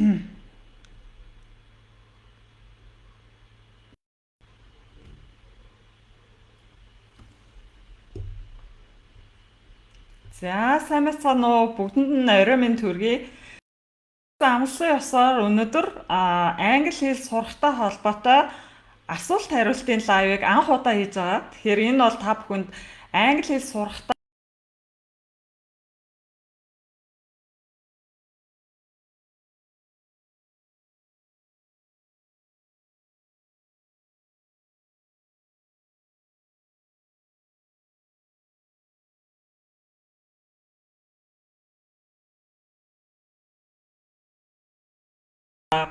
За, сайн байцгаана уу? Бүгдэнд нь орой минь төргий. Амлсан ёсоор өнөөдөр англи хэл сурахтай холбоотой асуулт хариултын live-ыг анх удаа хийж байгаа. Тэгэхээр энэ бол та бүхэнд англи хэл сурахтай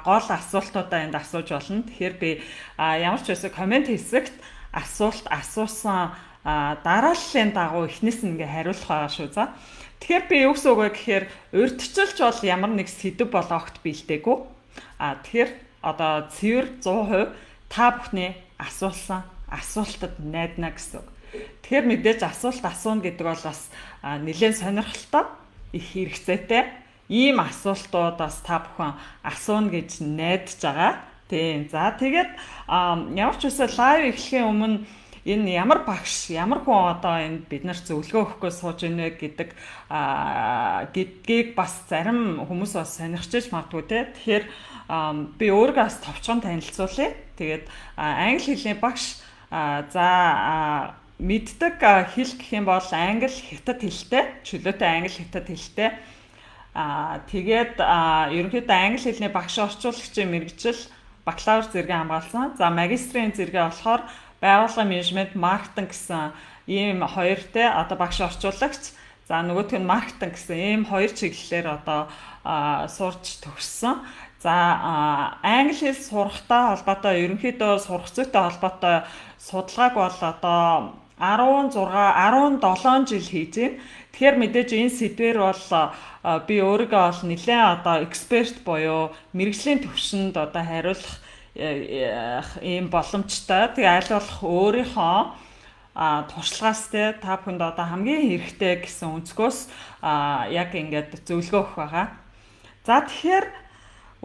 гол асуултуудаа энд асууж болно. Тэгэхээр би ямар ч байсан comment хэсэгт асуулт асуусан дарааллын дагуу эхнээс нь ингээ хариулах байгаа шүү. За. Тэгэхээр би юу гэсэн үг вэ гэхээр урьдчилж бол ямар нэг сэдэв бол огт бэлдээгүй. Тэгэхээр одоо цэвэр 100% та бүхний асуулсан асуултад найдна гэсэн үг. Тэгэхээр мэдээж асуулт асууна гэдэг бол бас нэлээд сонирхолтой, их хэрэгцээтэй ийм асуултууд бас та бүхэн асууна гэж найдаж байгаа. Тийм. За, тэгээд ямар ч үсэ live эхлэхийн өмнө энэ ямар багш, ямар хүн одоо энд бид нарт зөвлөгөө өгөхгүй сууж ийнэ гэдэг гэдгийг бас зарим хүмүүс бас сонирхож магадгүй те. Тэгэхээр би өөрийгөө бас товчхон танилцуулъя. Тэгээд англи хэлний багш, за, мэддэг хэл гэх юм бол англи, хятад хэлтэй, чөлөөтэй англи хятад хэлтэй. Тэгээд ерөнхийдөө англи хэлний багш орчуулагчийн мэргэжил бакалавр зэрэгээ хамгаалсан. За, магистрийн зэрэгээ болохоор байгууллагын менежмент, маркетинг гэсэн ийм хоёр те, одоо багш орчуулагч, за, нөгөөх нь маркетинг гэсэн ийм хоёр чиглэлээр одоо сурч төгссөн. За, англи хэл сурахтай холбоотой, ерөнхийдөө сурах зүйтэй холбоотой судалгааг бол одоо 16 17 жил хийж байна. Тэгэхээр мэдээж энэ сэдвэр бол би өөрийгөө бол нэлээд одоо эксперт буюу мэргэжлийн төвшөнд одоо хариулах ийм боломжтой. Тэгээ аль болох өөрийнхөө туршлагаас те, та бүхэнд одоо хамгийн хэрэгтэй гэсэн өнцгөөс яг ингээд зөвлөгөө өгөх байгаа. За, тэгэхээр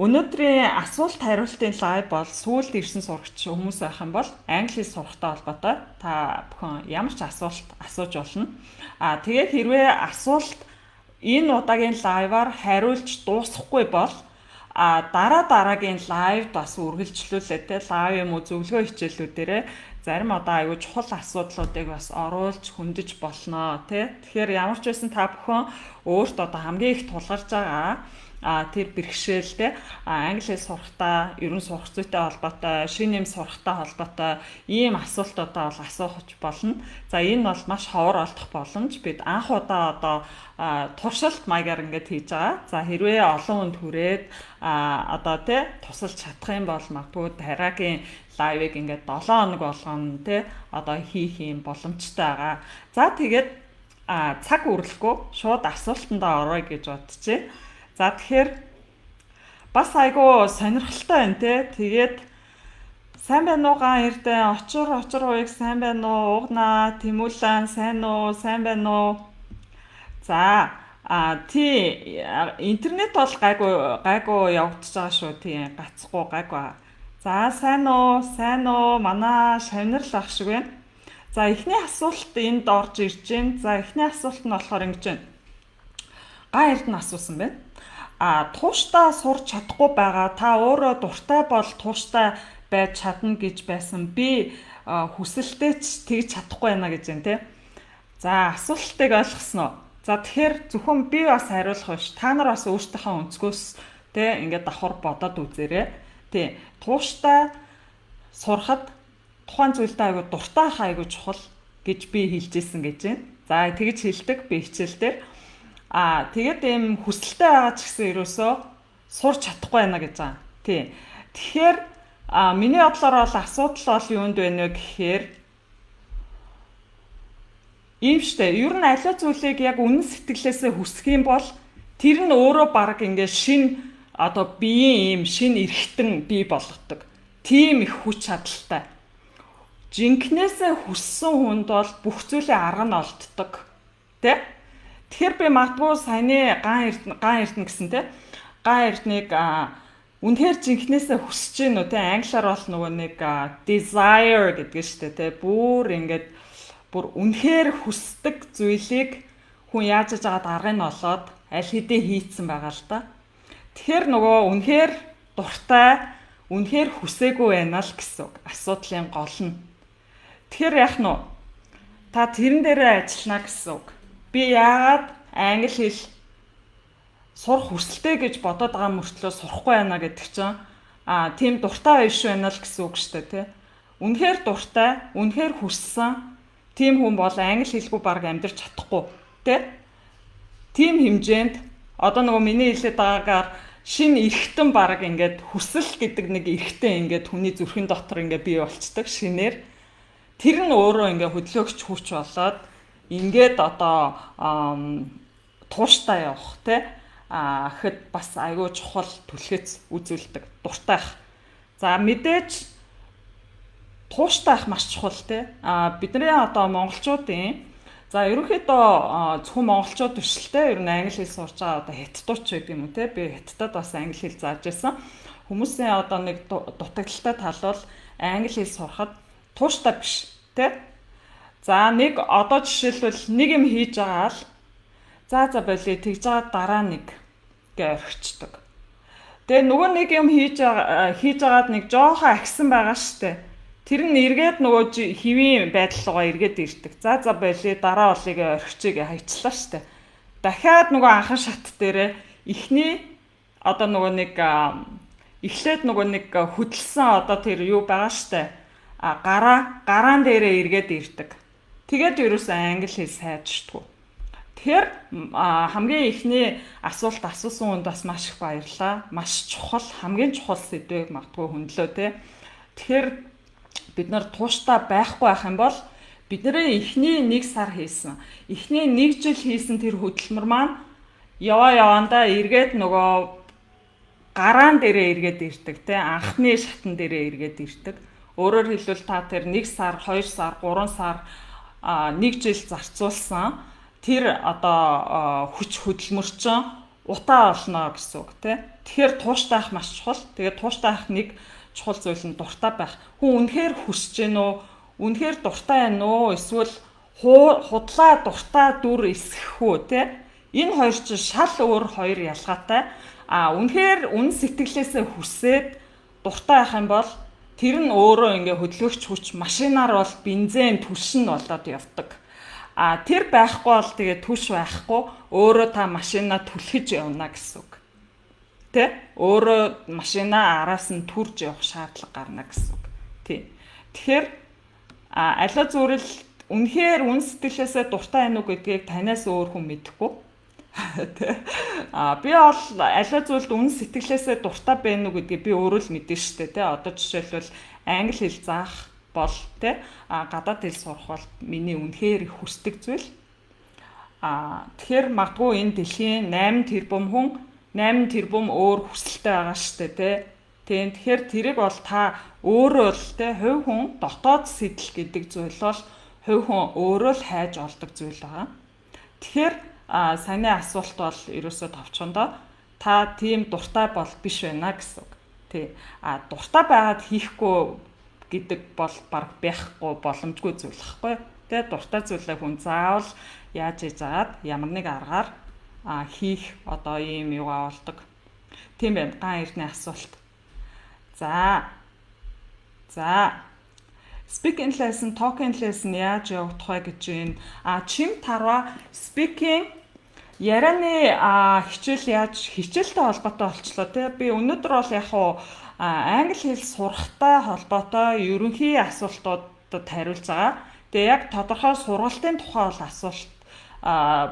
өнөөдрийн асуулт хариултын live бол сүүлд ирсэн сурагч хүмүүс байх юм бол англи хэл сурахтай холбоотой та бүхэн ямар ч асуулт асууж болно. Тэгээд хэрвээ асуулт энэ удаагийн live-аар хариулж дуусахгүй бол дараа дараагийн live-д бас үргэлжлүүлээ те, live юм уу зөвлөгөө хичээлүүдээрээ зарим одоо аюу чухал асуудлуудыг бас оруулж хөндөж болно те. Тэгэхээр ямар ч байсан та бүхэн өөрт одоо хамгийн их тулгарч байгаа тэр бэрхшээлтэй, англи хэл сурахтаа, ер нь сурах зүйтэй холбоотой, шинэ юм сурахтай холбоотой ийм асуултуудаа бол асуух болно. За, энэ бол маш ховор олдох боломж. Бид анх удаа одоо туршилт маягаар ингээд хийж байгаа. За, хэрвээ олон хүнд хүрээд одоо те тусалж чадах юм бол магадгүй дараагийн live-ыг ингээд 7 хоног болгоно те одоо хийх юм боломжтой байгаа. За, тэгээд цаг үрлэхгүй шууд асуултандаа оръё гэж бодчихъя. За, тэгэхээр бас айгүй сонирхолтой байна те. Тэгээд сайн байна уу, ган эрдэн, очор очор хуйг, сайн байна уу, угнаа, тэмүүлэн, сайн уу, сайн байна уу? За, тий, интернет бол гайгүй гайгүй явагдаж байгаа шүү. Тий, гацхгүй гайгүй. За, сайн уу, сайн уу, манай шавнар л ах шиг байна. За, эхний асуулт энд орж ирж байна. За, эхний асуулт нь болохоор ингэж байна. Ган эрдэнэ асуусан байна. Тууштай сурч чадахгүй байгаа. Та өөрөө дуртай бол тууштай байж чадна гэж байсан. Би хүсэлтэй ч тэгж чадахгүй байна гэж байна те. За, асуултыг ойлгосон уу? За, тэгэхээр зөвхөн би бас хариулах биш. Та нар бас өөрсдийнхөө өнцгөөс те ингээд давхар бодоод үзээрэй. Тий. Тууштай сурахад тухайн зүйлдээ айгу дуртай хаа айгу чухал гэж би хэлжсэн гэж байна. За, тэгж хэлдэг би хичээл дээр. Тэгээд ийм хүсэлтэй байгаа ч гэсэн ерөөсөө сурч чадахгүй байна гэж байгаа. Тий. Тэгэхээр миний бодлоор бол асуудал бол юунд байна вэ гэхээр ийм штэ. Ер нь аливаа зүйлийг яг үнэн сэтгэлээсээ хүсэх юм бол тэр нь өөрөө баг ингээд шин одоо биеийн ийм шин эргэтэн бий болгодог. Тийм их хүч чадалтай. Жинкнээсээ хүссэн хүнд бол бүх зүйлийн арга нь олддог. Тэ? Тэгэхээр би магадгүй саяны ган эрдэнэ ган эрдэнэ гэсэн те. Ган Эрднийг үнэхээр жинхнээсээ хүсэж гин үү те? Англиар бол нөгөө нэг desire гэдэг нь шүү дээ те. Бүр ингээд бүр үнэхээр хүсдэг зүйлийг хүн яаж яж байгаа аргыг нь олоод аль хэдийн хийцэн байгаа л да. Тэгэхээр нөгөө үнэхээр дуртай, үнэхээр хүсээгүй байна л гэсэн үг. Асуудлын гол нь. Тэгэхээр яах нь вэ? Та тэрэн дээрээ ажиллана гэсэн үг. Би яагаад англи хэл сурах хүсэлтэй гэж бодоод байгаа мөртлөө сурахгүй байна гэдэг чинь тийм дуртай биш байна л гэсэн үг шүү дээ, тий. Үнэхээр дуртай, үнэхээр хүссэн тийм хүн бол англи хэлгүй баг амьдарч чадахгүй, тий. Тийм хэмжээнд одоо нөгөө миний хэлээд байгаагаар шинэ эргэтэн баг ингээд хүсэл гэдэг нэг эргэтэн ингээд хүний зүрхэн дотор ингээд бий болцдог шинээр. Тэр нь өөрөө ингээд хөдлөөгч хүч болоод ингээд одоо тууштай явах те хэд бас айгүй чухал түлхэц үзүүлдэг дуртайх. За, мэдээж тууштай ах маш чухал те. Бидний одоо монголчуудын, за, ерөнхийдөө зөвхөн монголчууд биш л те, ер нь англи хэл сурч байгаа одоо хятадууч гэдэг юм уу те. Би хятадд бас англи хэл зааж байсан. Хүмүүсийн одоо нэг дутагдалтай тал бол англи хэл сурахад тууштай биш те. За, нэг одоо жишээлбэл нэг юм хийж байгаа л за за болиё, тэгж байгаа, дараа нэг гэ орхичдог. Тэгээ нөгөө нэг юм хийж байгаад нэг жоохон ахисан байгаа штэ. Тэр нь эргээд нөгөө хэвийн байдал руугаа эргээд ирдэг. За за болиё, дараа олыг орхичийг хайчлаа штэ. Дахиад нөгөө анхан шат дээрээ эхний одоо нөгөө нэг эхлээд нөгөө нэг хөдөлсөн одоо тэр юу байгаа штэ. А гараан дээрээ эргээд ирдэг. Тэгээд ерөөсөн англи хэл сайжирдаггүй. Тэгэхээр хамгийн эхний асуулт асуусан хүнд бас маш их баярлалаа. Маш чухал, хамгийн чухал сэдвийг магадгүй хөндлөө те. Тэгэхээр бид нар тууштай байхгүй байх юм бол бидний эхний 1 сар хийсэн, эхний 1 жил хийсэн тэр хөдөлмөр маань яваа яваандаа эргээд нөгөө гараан дээрээ эргээд ирдэг те, анхны шатан дээрээ эргээд ирдэг. Өөрөөр хэлбэл та тэр 1 сар, 2 сар, 3 сар, 1 жил зарцуулсан тэр одоо хүч хөдөлмөр чинь утаа олно гэсэн үг те. Тэгэхээр тууштай ах маш чухал. Тэгээд тууштай ах нэг чухал зүйл нь дуртай байх. Хүн үнэхээр хүсэж гэнэ үү? Үнэхээр дуртай байна уу? Эсвэл худлаа дуртай дүр эсгэх үү те? Энэ хоёр чинь шал өөр хоёр ялгаатай. А үнэхээр үнэн сэтгэлээсээ хүсээд дуртай байх юм бол тэр нь өөрөө ингээ хөдөлгөгч хүч машинаар бол бензин түлшин болоод явдаг. А тэр байхгүй бол тэгээ түш байхгүй, өөрөө та машина түлхэж явна гэсэн үг. Тэ? Өөрөө машина араас нь түрж явах шаардлага гарна гэсэн үг. Тий. Тэгэхээр аливаа зүйл үнэхээр үнэн сэтгэлээсээ дуртай байна уу гэдгийг танаас өөр хүн мэдэхгүй. Тэ. Би бол аливаа зүйлд үнэн сэтгэлээсээ дуртай байна уу гэдгийг би өөрөө л мэднэ шүү дээ, тэ. Одоо жишээлбэл англи хэл заах бол тэ, гадаад хэл сурах бол миний үнэхээр их хүсдэг зүйл. Тэгэхээр магадгүй энэ дэлхийн 8 тэрбум хүн 8 тэрбум өөр хүсэлтэй байгаа шүү дээ, тэ. Тийм, тэгэхээр тэрийг бол та өөрөө л тэ, хувь хүн дотоод сэтэл гэдэг зүйл бол хувь хүн өөрөө л хайж олдог зүйл байгаа. Тэгэхээр саяны асуулт бол ерөөсөө товчхондоо та тийм дуртай бол биш байна гэсэн үг. Тий. Дуртай байгаад хийхгүй гэдэг бол баг байхгүй, боломжгүй зүйл хэвгүй. Тэ, дуртай зүйлээ хүн заавал яаж хийж агаад ямар нэг аргаар хийх одоо ийм юугаа болдог. Тийм байна. Ган Эрдний асуулт. За. За. Speaking lesson, talking lesson яаж явагдах вэ гэж байна. Чим тарва, speaking ярианы хичээл яаж хичээлтэй холбоотой болчлоо те. Би өнөөдөр бол яг хуу англи хэл сурахтай холбоотой ерөнхий асуултуудад хариулж байгаа. Тэгээ яг тодорхой сургалтын тухай бол асуулт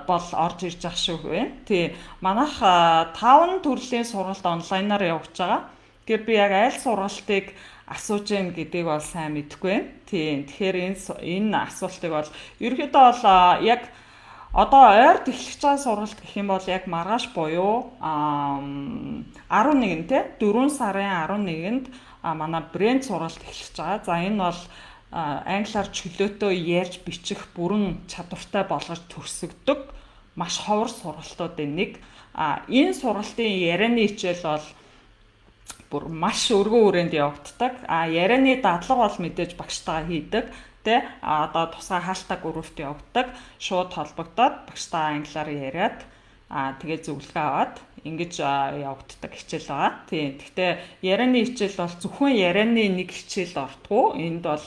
бол орж ирж байгаа шүү байна. Тий. Манайх 5 төрлийн сургалт онлайнаар явагдаж байгаа. Тэгэхээр би яг аль сургалтыг асууж гин гэдгийг бол сайн мэдэхгүй байна. Тийм. Тэгэхээр энэ асуултыг бол ерөнхийдөө бол яг одоо ойрт эхлэж байгаа сургалт гэх юм бол яг маргааш буюу 11-нд те, 4 сарын 11-нд манай брэнд сургалт эхлэж байгаа. За, энэ бол англиар чөлөөтэй ярьж бичих бүрэн чадвартай болгож төгсөгдөг маш ховор сургалтуудын нэг. А энэ сургалтын ярианы хичээл бол бүр маш өргөн хүрээнд явагддаг. А ярианы дадлага бол мэдээж багштайгаа хийдэг, тэ, а одоо тусгай хаалтаа группт явагддаг. Шууд холбогдоод багштайгаа англиар яриад, тэгээ зөвлөгөө аваад ингэж явагддаг хичээл байгаа. Тийм. Гэхдээ ярианы хичээл бол зөвхөн ярианы нэг хичээл ордгоо. Энд бол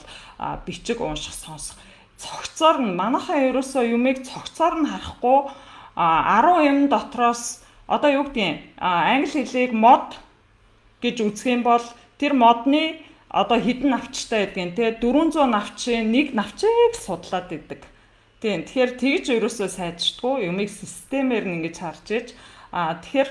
бичиг, унших, сонсох цогцоор нь, манайхаа ерөөсөө юмыг цогцоор нь харахгүй, 10 юм дотроос, одоо юу гэдгийг, англи хэлийг мод гэж үзэх юм бол тэр модны одоо хэдэн навчтай гэдгийг, те, 400 навчийн нэг навчийг судлаад идэг. Тийм. Тэгэхээр тэгж ерөөсөө сайжирдаггүй, юмыг системээр нь ингэж харж иж, тэгэхээр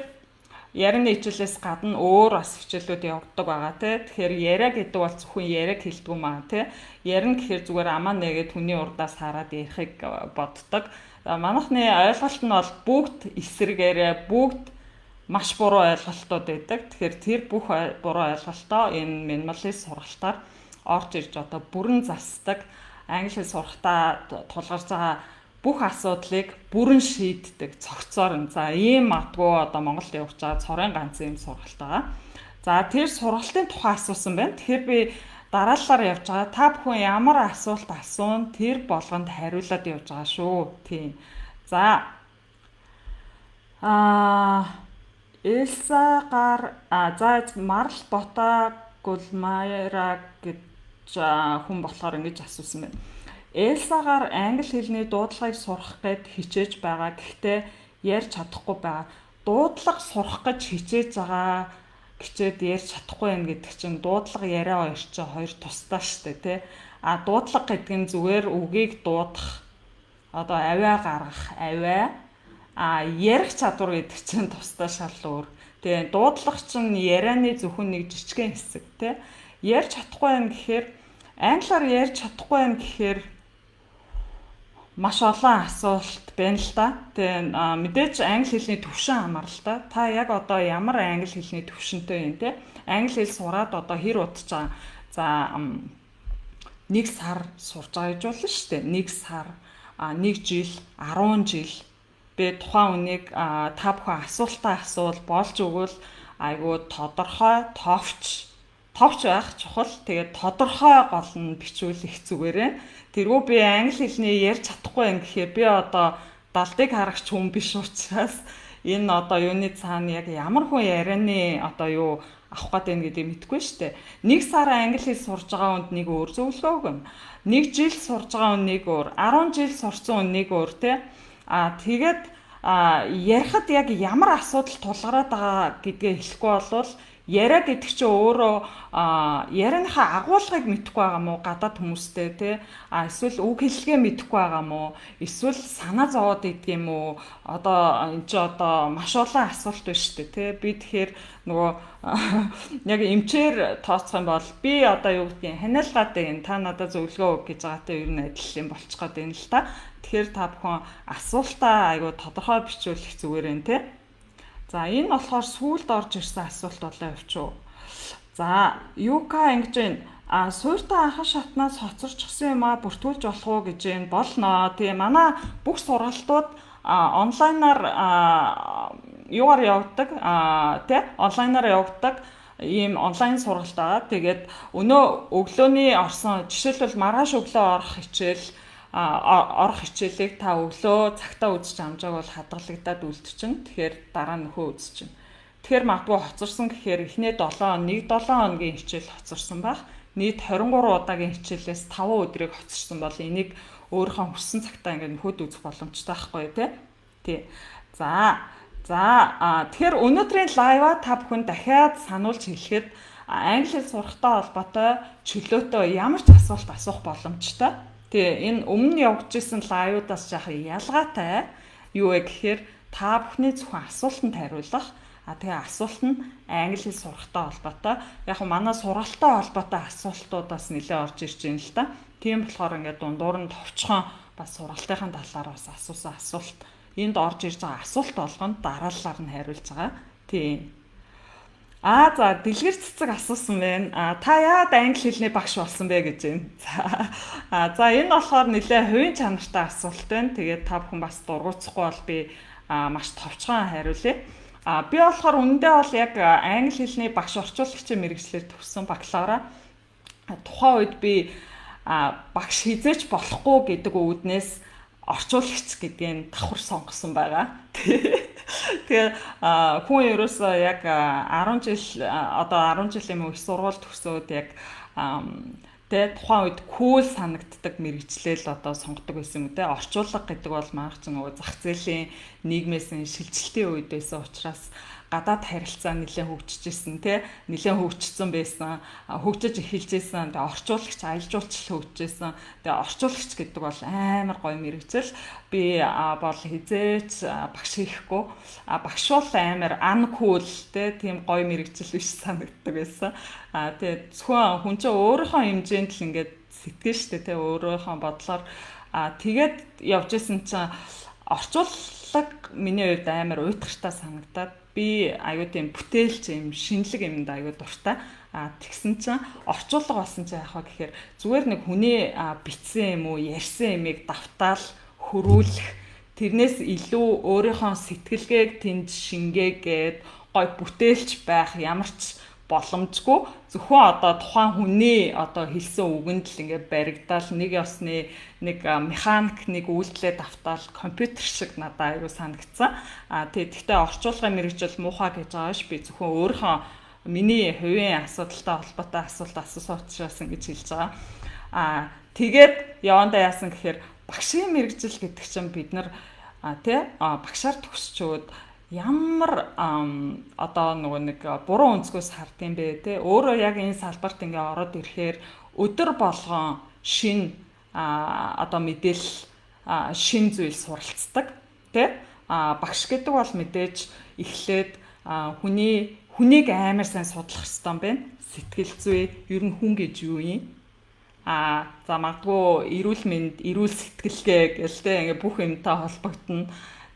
ярианы хичээлээс гадна өөр бас хичээлүүд явагддаг байгаа, тий. Тэгэхээр яриа гэдэг бол зөвхөн яриаг хэлдэг юм аа, тий. Ярина гэхээр зүгээр амаа нээгээд хүний урдаас хараад ярихыг боддог. Манайхны ойлголт нь бол бүгд эсрэгээрээ, бүгд маш буруу ойлголтууд байдаг. Тэгэхээр тэр бүх буруу ойлголтоо энэ минималист сургалтаар орж ирж одоо бүрэн засдаг, англи хэл сурахдаа тулгарч байгаа бүх асуудлыг бүрэн шийддэг цогцоор нь. За, ийм магадгүй одоо Монголд явж байгаа цорын ганц ийм сургалт байгаа. За, тэр сургалтын тухай асуусан байна. Тэгэхээр би дараалалаар явж байгаа. Та бүхэн ямар асуулт асуун, тэр болгонд хариулаад явж байгаа шүү. Тийм. За, Элсагаар, за, Марл Бота Гулмайра гэж хүн болохоор ингэж асуусан байна. ELSA-гаар англи хэлний дуудлагыг сурах гээд хичээж байгаа. Гэхдээ ярьж чадахгүй байгаа. Дуудлага сурах гэж хичээж байгаа хичээд ярьж чадахгүй байна гэдэг чинь дуудлага, яриа хоёр чинь хоёр тусдаа штэ, тий. А дуудлага гэдэг нь зүгээр үгийг дуудах, одоо авиа гаргах, авиа, ярих чадвар гэдэг чинь тусдаа шал өөр. Тэгээ дуудлага чинь ярианы зөвхөн нэг жижигхэн хэсэг, тий. Ярьж чадахгүй байна гэхээр, англиар ярьж чадахгүй байна гэхээр маш олон асуулт байна л да. Тэгээ мэдээж англи хэлний төвшин хамаар л да. Та яг одоо ямар англи хэлний төвшөнтэй юм, те? Англи хэл сураад одоо хэр удаж байгаа? За, нэг сар сурж байгаа гэж болно шүү дээ. Нэг сар, нэг жил, 10 жил, би тухайн үнийг, та бүхэн асуултаа асуул болж өгвөл айгуу тодорхой, товч товч байх чухал. Тэгээд тодорхой гол нь бичүүл их зүгээрээ. Тэргүй би англи хэлний ярьж чадахгүй юм гэхээр би одоо далдыг харагч хүн биш учраас энэ одоо юуны цаана яг ямар хүн ярианы одоо юу авах гээд байна гэдгийг мэдэхгүй шүү дээ. Нэг сар англи хэл сурж байгаа хүнд нэг өөр зөвлөгөө өгнө. Нэг жил сурж байгаа хүн нэг өөр, 10 жил сурсан хүн нэг өөр, те. А тэгээд ярихад яг ямар асуудал тулгараад байгаа гэдгээ хэлэхгүй болвол, яриа гэдэг чинь өөрөө ярианыхаа агуулгыг мэдэхгүй байгаа мó гадаад хүмүүстэй, те, эсвэл үг хэллэгээ мэдэхгүй байгаа мó, эсвэл санаа зовоод идэх юм уу? Одоо энэ чи одоо маш олон асуулт байна шүү дээ, те. Би тэгэхээр нөгөө яг эмчээр тооцох юм бол би одоо юу гэдгийг ханиалгаад байна, та надад зөвлөгөө өг гэж байгаатай ер нь адил юм болчих гээд байна л та. Тэгэхээр та бүхэн асуултаа айгу тодорхой бичүүлэх зүгээр юм, те. За, энэ болохоор сүүлд орж ирсэн асуулт болоо явчих. За, Юка ингэж байна. Суурьтай анхан шатнаас хоцорчихсан юм а бүртгүүлж болох уу гэж байна. Болно. Тэгээ манай бүх сургалтууд онлайнаар юугаар явагддаг, тий, онлайнаар явагддаг ийм онлайн сургалт байгаа. Тэгээд өнөө өглөөний орсон, жишээлбэл, маргааш өглөө орох хичээл, орох хичээлийг та өглөө цагтаа үзэж амжааг бол хадгалагдаад үлдчихэв. Тэгэхээр дараа нөхөө үзчихэв. Тэгэхээр магадгүй хоцорсон гэхээр эхнээ 7 нэг 7 хоногийн хичээл хоцорсон байх. Нийт 23 удаагийн хичээлээс 5 өдрийг хоцорсон бол энийг өөрийнхөө хүссэн цагтаа ингээд нөхөд үзэх боломжтой байхгүй, тий? Тий. За, тэгэхээр өнөөдрийн live аа та бүхэн дахиад сануулж хэлэхэд англи хэл сурахтай холбоотой чөлөөтэй ямар ч асуулт асуух боломжтой. Тэгээ энэ өмнө явагдаж исэн live уудаас жаахан ялгаатай юу вэ гэхээр та бүхний зөвхөн асуултанд хариулах. Тэгээ асуулт нь англи хэл сурахтай холбоотой. Яг нь манай сургалттай холбоотой асуултуудаас нэлээд орж ирж байна л та. Тийм болохоор ингээд дундуур нь товчхон бас сургалтынхаа талаар бас асуусан асуулт, энд орж ирж байгаа асуулт болгонд дараалалаар нь хариулж байгаа. Тийм. За, дэлгэр цэцэг асуусан байна. Та яагаад англи хэлний багш болсон бэ гэж байна. За, энэ болохоор нэлээ хувийн чанартай асуулт байна. Тэгээд та бүхэн бас дургуутсахгүй бол би Маш товчхон хариулъя. Би болохоор үнэндээ бол яг англи хэлний багш орчуулагчийн мэргэжлээр төгссөн, бакалавра. Тухайн үед би багш хэзээ ч болохгүй гэдэг үүднээс орчуулагч гэдгийг давхар сонгосон байгаа. Тэгээ хүн ерөөсөө яг 10 жил, одоо 10 жилийн өмнө их сургууль төгсөөд яг тэ тухайн үед cool санагддаг мэргэжлээ л одоо сонгодог байсан юм те. Орчуулга гэдэг бол манайх ч нөгөө зах зээлийн нийгмээс шилжилтийн үед байсан учраас гадаад харилцаа нэлээд хөгжиж исэн те, нэлээд хөгжсөн байсан, хөгжиж эхэлж исэн. Тэгээ орчуулагч, аялал жуулчлал хөгжиж исэн. Тэгээ орчуулагч гэдэг бол амар гоё мэргэжил. Би бол хэзээ ч багш хийхгүй, багш бол амар uncool те, тийм гоё мэргэжил биш санагддаг байсан. Тэгээ зөвхөн хүн чинь өөрийнхөө хэмжээнд л ингээд сэтгэн штэ те, өөрийнхөө бодлоор. Тэгээд явж исэн чинь орчуулга миний хувьд амар уйтгартай санагдаад, би аюу тийм бүтээлч юм, шинэлэг юмд аюу дуртай. Тэгсэн чинь орчуулга болсон чинь яах вэ гэхээр зүгээр нэг хүний бичсэн юм уу, ярьсан юмыг давтаал хөрвүүлэх, тэрнээс илүү өөрийнхөө сэтгэлгээг тэнд шингээгээд гой бүтээлч байх ямар ч боломжгүй. Зөвхөн одоо тухайн хүний одоо хэлсэн үгэнд л ингээд баригдаал, нэг ёсны нэг механик, нэг үйлдэлээ давтаал компьютер шиг надад аягүй санагдсан. Тэгээ гэхдээ орчуулгын мэргэжил муухай гэж байгаа ш. Би зөвхөн өөрийнхөө, миний хувийн асуудалтай холбоотой асуулт асуусан учраас ингэж хэлж байгаа. Тэгээд явандаа яасан гэхээр багшийн мэргэжил гэдэг чинь бид нар тий багшаар төгсчөөд ямар одоо нөгөө нэг буруу өнцгөөс хардсан бэ те? Өөрөө яг энэ салбарт ингээ ороод ирэхээр өдөр болгон шин одоо мэдээлэл, шин зүйл суралцдаг те. Багш гэдэг бол мэдээж эхлээд хүний хүнийг амар сайн судлах хэрэгтэй юм байна. Сэтгэл зүй, ер нь хүн гэж юу юм, за магадгүй эрүүл мэнд, эрүүл сэтгэлгээ гэл те, ингээ бүх юмтай холбогдоно.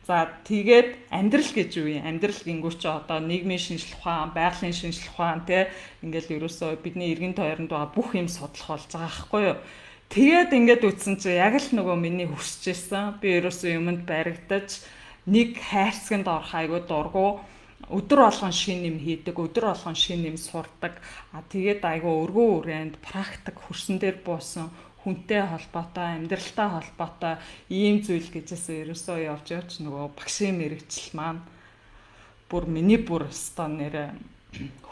За, тэгээд амьдрал гэж юу юм? Амьдрал гингүүр чи одоо нийгмийн шинжлэх ухаан, байгалийн шинжлэх ухаан те, ингээл ерөөсөө бидний эргэн тойронд байгаа бүх юм судлах болж байгаа байхгүй юу? Тэгээд ингээд үтсэн чи яг л нөгөө миний хүсэж исэн. Би ерөөсөө юмд баригдаж, нэг хайрцагт орох айгуу дургу, өдөр болгон шинэ юм хийдэг, өдөр болгон шинэ юм сурдаг. Тэгээд айгуу өргөн хүрээнд практик хөрсөн дээр буусан, хүнтэй холбоотой, амьдралтай холбоотой ийм зүйл гэжсэн ерөөсөө явж явж нөгөө багшийн мэргэжил маань бүр миний бүр өстой нэрэ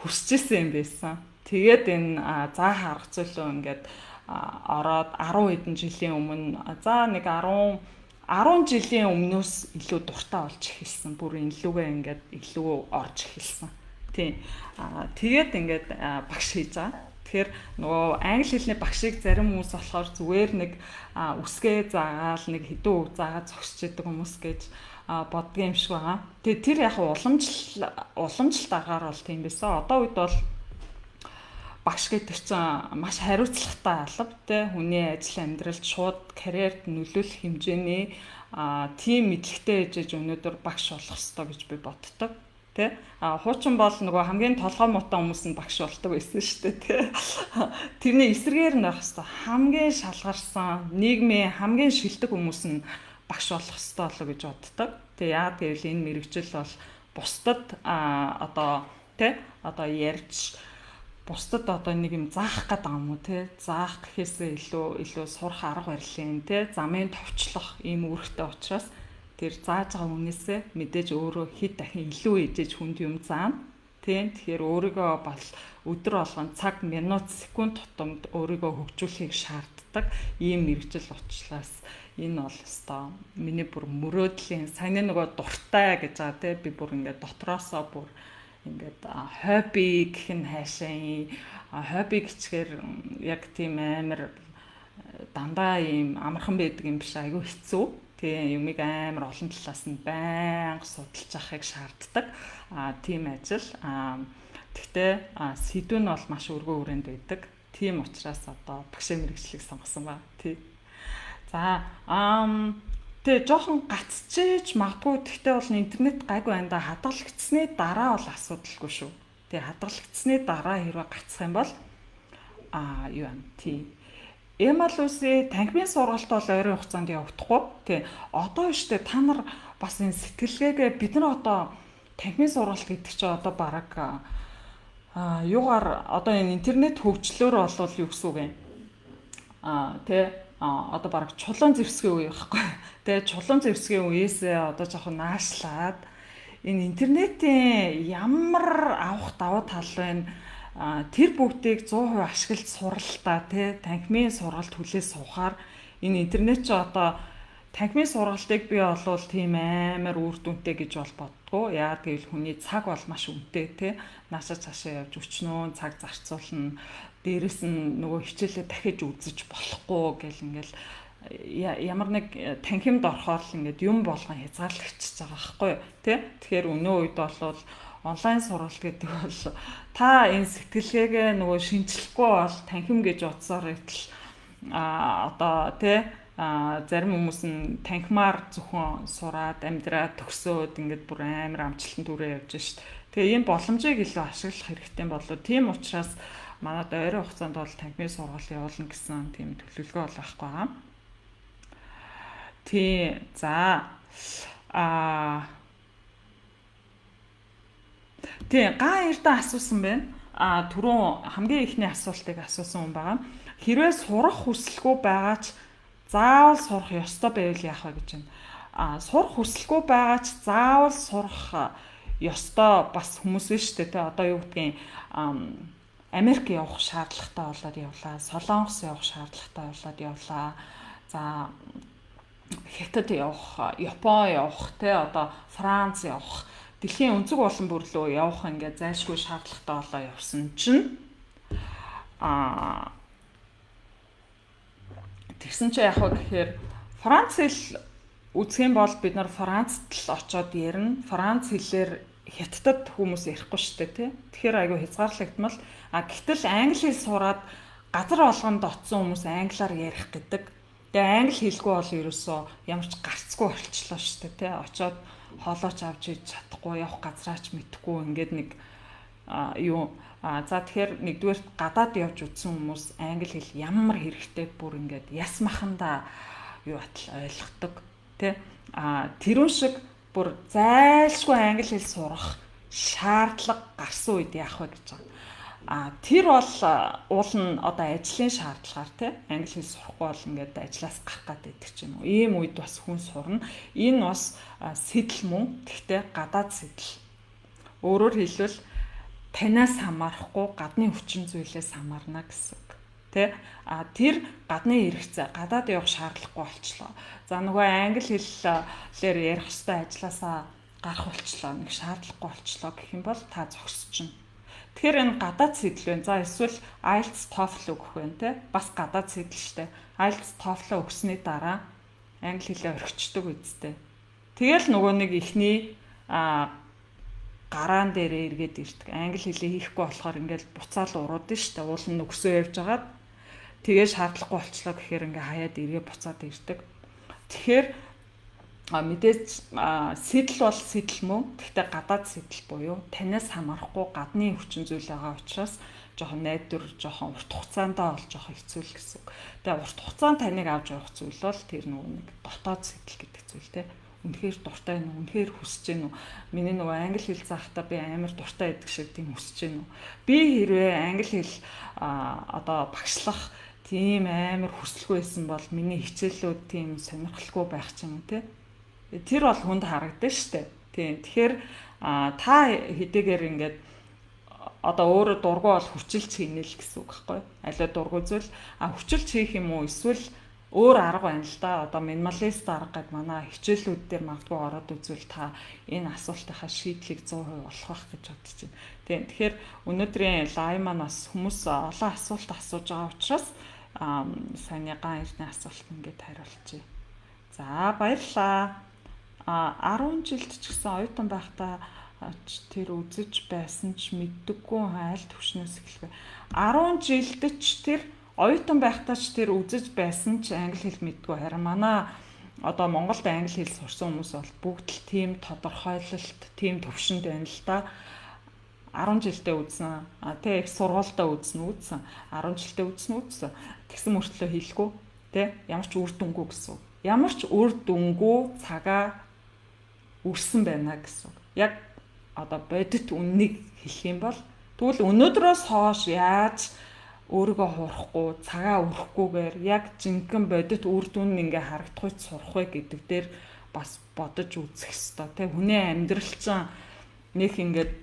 хүсэж исэн юм байсан. Тэгээд энэ заах арга зүйн ингээд ороод 10 хэдэн жилийн өмнө, за нэг 10 10 жилийн өмнөөс илүү дуртай болж эхэлсэн. Бүр энэ лүгээ ингээд илүү орж эхэлсэн. Тийм. Тэгээд ингээд багш хийж байгаа. Тэгэхээр нөгөө англи хэлний багшийг зарим хүмүүс болохоор зүгээр нэг үсгээ заагаал, нэг хэдэн үг заагаад зогсож идэг хүмүүс гэж боддог юм шиг байгаа. Тэгээ тэр яг уламжлалт аргаар бол тийм байсан. Одоо үед бол багш гэдэг чинь маш хариуцлагатай алба те, хүний ажил амьдралд шууд карьерд нөлөөлөх хэмжээний тийм мэдлэгтэй ээжэж өнөөдөр багш болох ёстой гэж би боддог тэ. Хуучин бол нөгөө хамгийн толгой муутай хүмүүс нь багш болдог байсан шүү дээ тэ. Тэрний эсрэгээр нь байх хэвээр, хамгийн шалгарсан, нийгмийн хамгийн шилдэг хүмүүс нь багш болох хэвээр болоо гэж боддог. Тэгээ яагаад гэвэл энэ мэргэжил бол бусдад одоо тэ одоо ярьж, бусдад одоо нэг юм заах гэдэг юм уу те, заах гэхээсээ илүү сурах арга барилын те, замын товчлох ийм үүрэгтэй учраас тэр зааж байгаа хүнээсээ мэдээж өөрөө хэд дахин илүү ээжэж хүнд юм заана. Тийм, тэгэхээр өөрийгөө бол өдөр болгон, цаг, минут, секунд тутамд өөрийгөө хөгжүүлэхийг шаарддаг ийм мэргэжил учраас энэ бол өстой миний бүр мөрөөдлийн, саяны нөгөө дуртай гэж байгаа те, би бүр ингээд дотроосоо бүр ингээд хобби гэх нь хайшаа, хобби гэчгээр яг тийм амар дандаа ийм амархан байдаг юм биш, айгүй хэцүү. Тэгээ юмыг амар олон талаас нь байнга судалж авахыг шаарддаг. Тийм ажил. Тэгтээ сэдв нь бол маш өргөн хүрээнд байдаг. Тийм учраас одоо багшийн мэргэжлийг сонгосон ба. Тий. За, тэгээ жоохон гацчээж магадгүй, тэгтээ бол интернет гайгүй байна да, хадгалагдсны дараа бол асуудалгүй шүү. Тэгээ хадгалагдсны дараа хэрвээ гацах юм бол юу юм тий. Эмалуси танхимын сургалт бол ойрын хугацаанд явагдахгүй. Тий. Одоо штэ та нар бас энэ сэтгэлгээгээ бид нар одоо танхимын сургалт гэдэг чинь одоо бараг юугаар одоо энэ интернет хөгжлөөр болвол юу гэсэн үг юм? Тий, одоо бараг чулуун зэвсгийн үе байхгүй. Тэгээ чулуун зэвсгийн үеэсээ одоо жоохон наашлаад энэ интернетийн ямар авах давуу тал байна, тэр бүгдийг 100% ашиглаж сурал та, тий, танхимын сургалт хүлээ суухаар энэ интернет чи одоо танхимын сургалтыг би болвол тийм амар үр дүнтэй гэж бол боддгоо. Яагаад гэвэл хүний цаг бол маш үнэтэй, тий. Наашаа цаашаа явж өчнөө цаг зарцуулна. Дээрэс нь нөгөө хичээлээ дахиж үзэж болохгүй гэл ингээл ямар нэг танхимд орохоор л ингээд юм болгон хязгаарлагдчихж байгаа байхгүй юу, тий. Тэгэхээр өнөө үед бол онлайн сургалт гэдэг бол та энэ сэтгэлгээгээ нөгөө шинчлэхгүй бол танхим гэж утсаар итэл одоо, тий, зарим хүмүүс нь танхимаар зөвхөн сураад амьдраад төгсөөд ингээд бүр амар амжилтанд хүрээ явж шít. Тэгээ ийм боломжийг илүү ашиглах хэрэгтэй болоо. Тийм учраас манад ойрын хугацаанд бол танхимын сургалт явуулна гэсэн тийм төлөвлөгөө бол байхгүй байгаа. Тий. За. Тий, га эрдэн асуусан байна. Түрүүн хамгийн эхний асуултыг асуусан хүн байгаа. Хэрвээ сурах хүсэлгүй байгаа ч заавал сурах ёстой байвал яах вэ гэж байна. Сурах хүсэлгүй байгаа ч заавал сурах ёстой бас хүмүүс нь шүү дээ. Тэ одоо юу гэдгийг Америк явах шаардлагатай болоод явлаа. Солонгос явах шаардлагатай болоод явлаа. За, Хятад явах, Япон явах, тэ одоо Франц явах, дэлхийн өнцөг болон бүр лөө явах ингээд зайлшгүй шаардлагатай болоо явсан чинь тэгсэн чинь яг вэ гэхээр Франц хэл үзэх юм бол бид нар Францд л очоод ярина. Франц хэлээр Хятадд хүмүүс ярихгүй шүү дээ, тий. Тэгэхээр айгүй хязгаарлагдмал. Гэтэл англи хэл сураад газар болгонд очсон хүмүүс англиар ярих гэдэг. Тэгээ англи хэлгүй бол ерөөсөө ямар ч гарцгүй болчлоо шүү дээ, тий. Очоод хоолойч авч иж чадахгүй, явах газраач мэдэхгүй ингээд нэг юу за, тэгэхээр нэгдүгээр гадаад явж үзсэн хүмүүс англи хэл ямар хэрэгтэй бүр ингээд яс махандаа юу атал ойлгодог, тий. Тэрүүн шиг бүр зайлшгүй англи хэл сурах шаардлага гарсан үед яах вэ гэж байгаа. Тэр бол уул нь одоо ажлын шаардлагаар, тий, англи хэл сурахгүй бол ингээд ажлаас гарах гээд байдаг ч юм уу. Ийм үед бас хүн сурна. Энэ бас сэтэл мөн. Гэхдээ гадаад сэтэл. Өөрөөр хэлбэл танаас хамаарахгүй гадны хүчин зүйлээс хамаарна гэсэн үг. Тэ? Тэр гадны хэрэгцээ, гадаад явах шаардлагагүй болчлоо. За, нөгөө англи хэллээр ярих хэвээр ажлаасаа гарах болчлоо, нэг шаардлагагүй болчлоо гэх юм бол та зогсчихно. Тэгэхээр энэ гадаад сэтэл байна. За, эсвэл IELTS, TOEFL өгөх байна те. Бас гадаад сэтэл штэ. IELTS, TOEFL өгсөний дараа англи хэлээ орхичдөг үсттэй. Тэгэл нөгөө нэг ихний гараан дээрээ эргээд ирдэг. Англи хэлээ хийхгүй болохоор ингээл буцаал уруудсан штэ. Уул нь өгсөө явж хагаад тэгээ шаардлагагүй болчлоо гэхээр ингээ хаяад эргээ буцаад ирдэг. Тэгэхээр мэдээж сэтэл бол сэтэл мөн. Гэхдээ гадаад сэтэл буюу танаас хамаарахгүй гадны хүчин зүйл байгаа учраас жоохон найдвар, жоохон урт хугацаанд бол жоохон хэцүү л гэсэн үг. Тэгээ урт хугацаанд таныг авч явах зүйл бол тэр нөгөө нэг дотоод сэтэл гэдэг зүйл, те. Үнэхээр дуртай нь, үнэхээр хүсэж гэнэ үү? Миний нөгөө англи хэл заахтаа би амар дуртай байдаг шиг тийм хүсэж гэнэ үү? Би хэрвээ англи хэл одоо багшлах тийм амар хүсэлгүй байсан бол миний хичээлүүд тийм сонирхолгүй байх ч юм уу, те. Тэр бол хүнд харагдана штэ. Тийм. Тэгэхээр та хэдийгээр ингээд одоо өөрөө дургу бол хүчилж хийнэ л гэсэн үг байхгүй. Алиа дургу зүйл хүчилж хийх юм уу, эсвэл өөр арга байна л да. Одоо минималист арга гэдэг манай хичээлүүд дээр магадгүй ороод үзвэл та энэ асуултынхаа шийдлийг 100% олох байх гэж бодож байна. Тийм. Тэгэхээр өнөөдрийн live маань бас хүмүүс олон асуулт асууж байгаа учраас саяны ган эрдний асуулт ингээд хариулчихъя. За, баярлалаа. 10 жилд ч гэсэн оюутан байхдаа тэр үзэж байсан ч мэддэггүй айл төвшнөөс эхлэв. 10 жилд ч тэр оюутан байхдаа ч тэр үзэж байсан ч англи хэл мэддэггүй. Харин манай одоо Монголд англи хэл сурсан хүмүүс бол бүгд л тийм тодорхойлолт, тийм төвшөнд байна л да. 10 жилдээ үзсэн. Тэ их сургуультай үзсэн, үзсэн. 10 жилдээ үзсэн, үзсэн. Тэгсэн мөртлөө хэлэхгүй, тэ ямар ч үр дүнгүй гэсэн. Ямар ч үр дүнгүй цагаа үрсэн байна гэсэн. Яг одоо бодит үннийг хэлэх юм бол тэгвэл өнөөдрөөс хойш яаж өөрийгөө хуурахгүй, цагаа өрөхгүйгээр яг жинхэнэ бодит үр дүн нь ингээ харагдах үе сурах вэ гэдэг дээр бас бодож үзэх ёстой. Тэ хүний амьдрал чинь нэг ингээд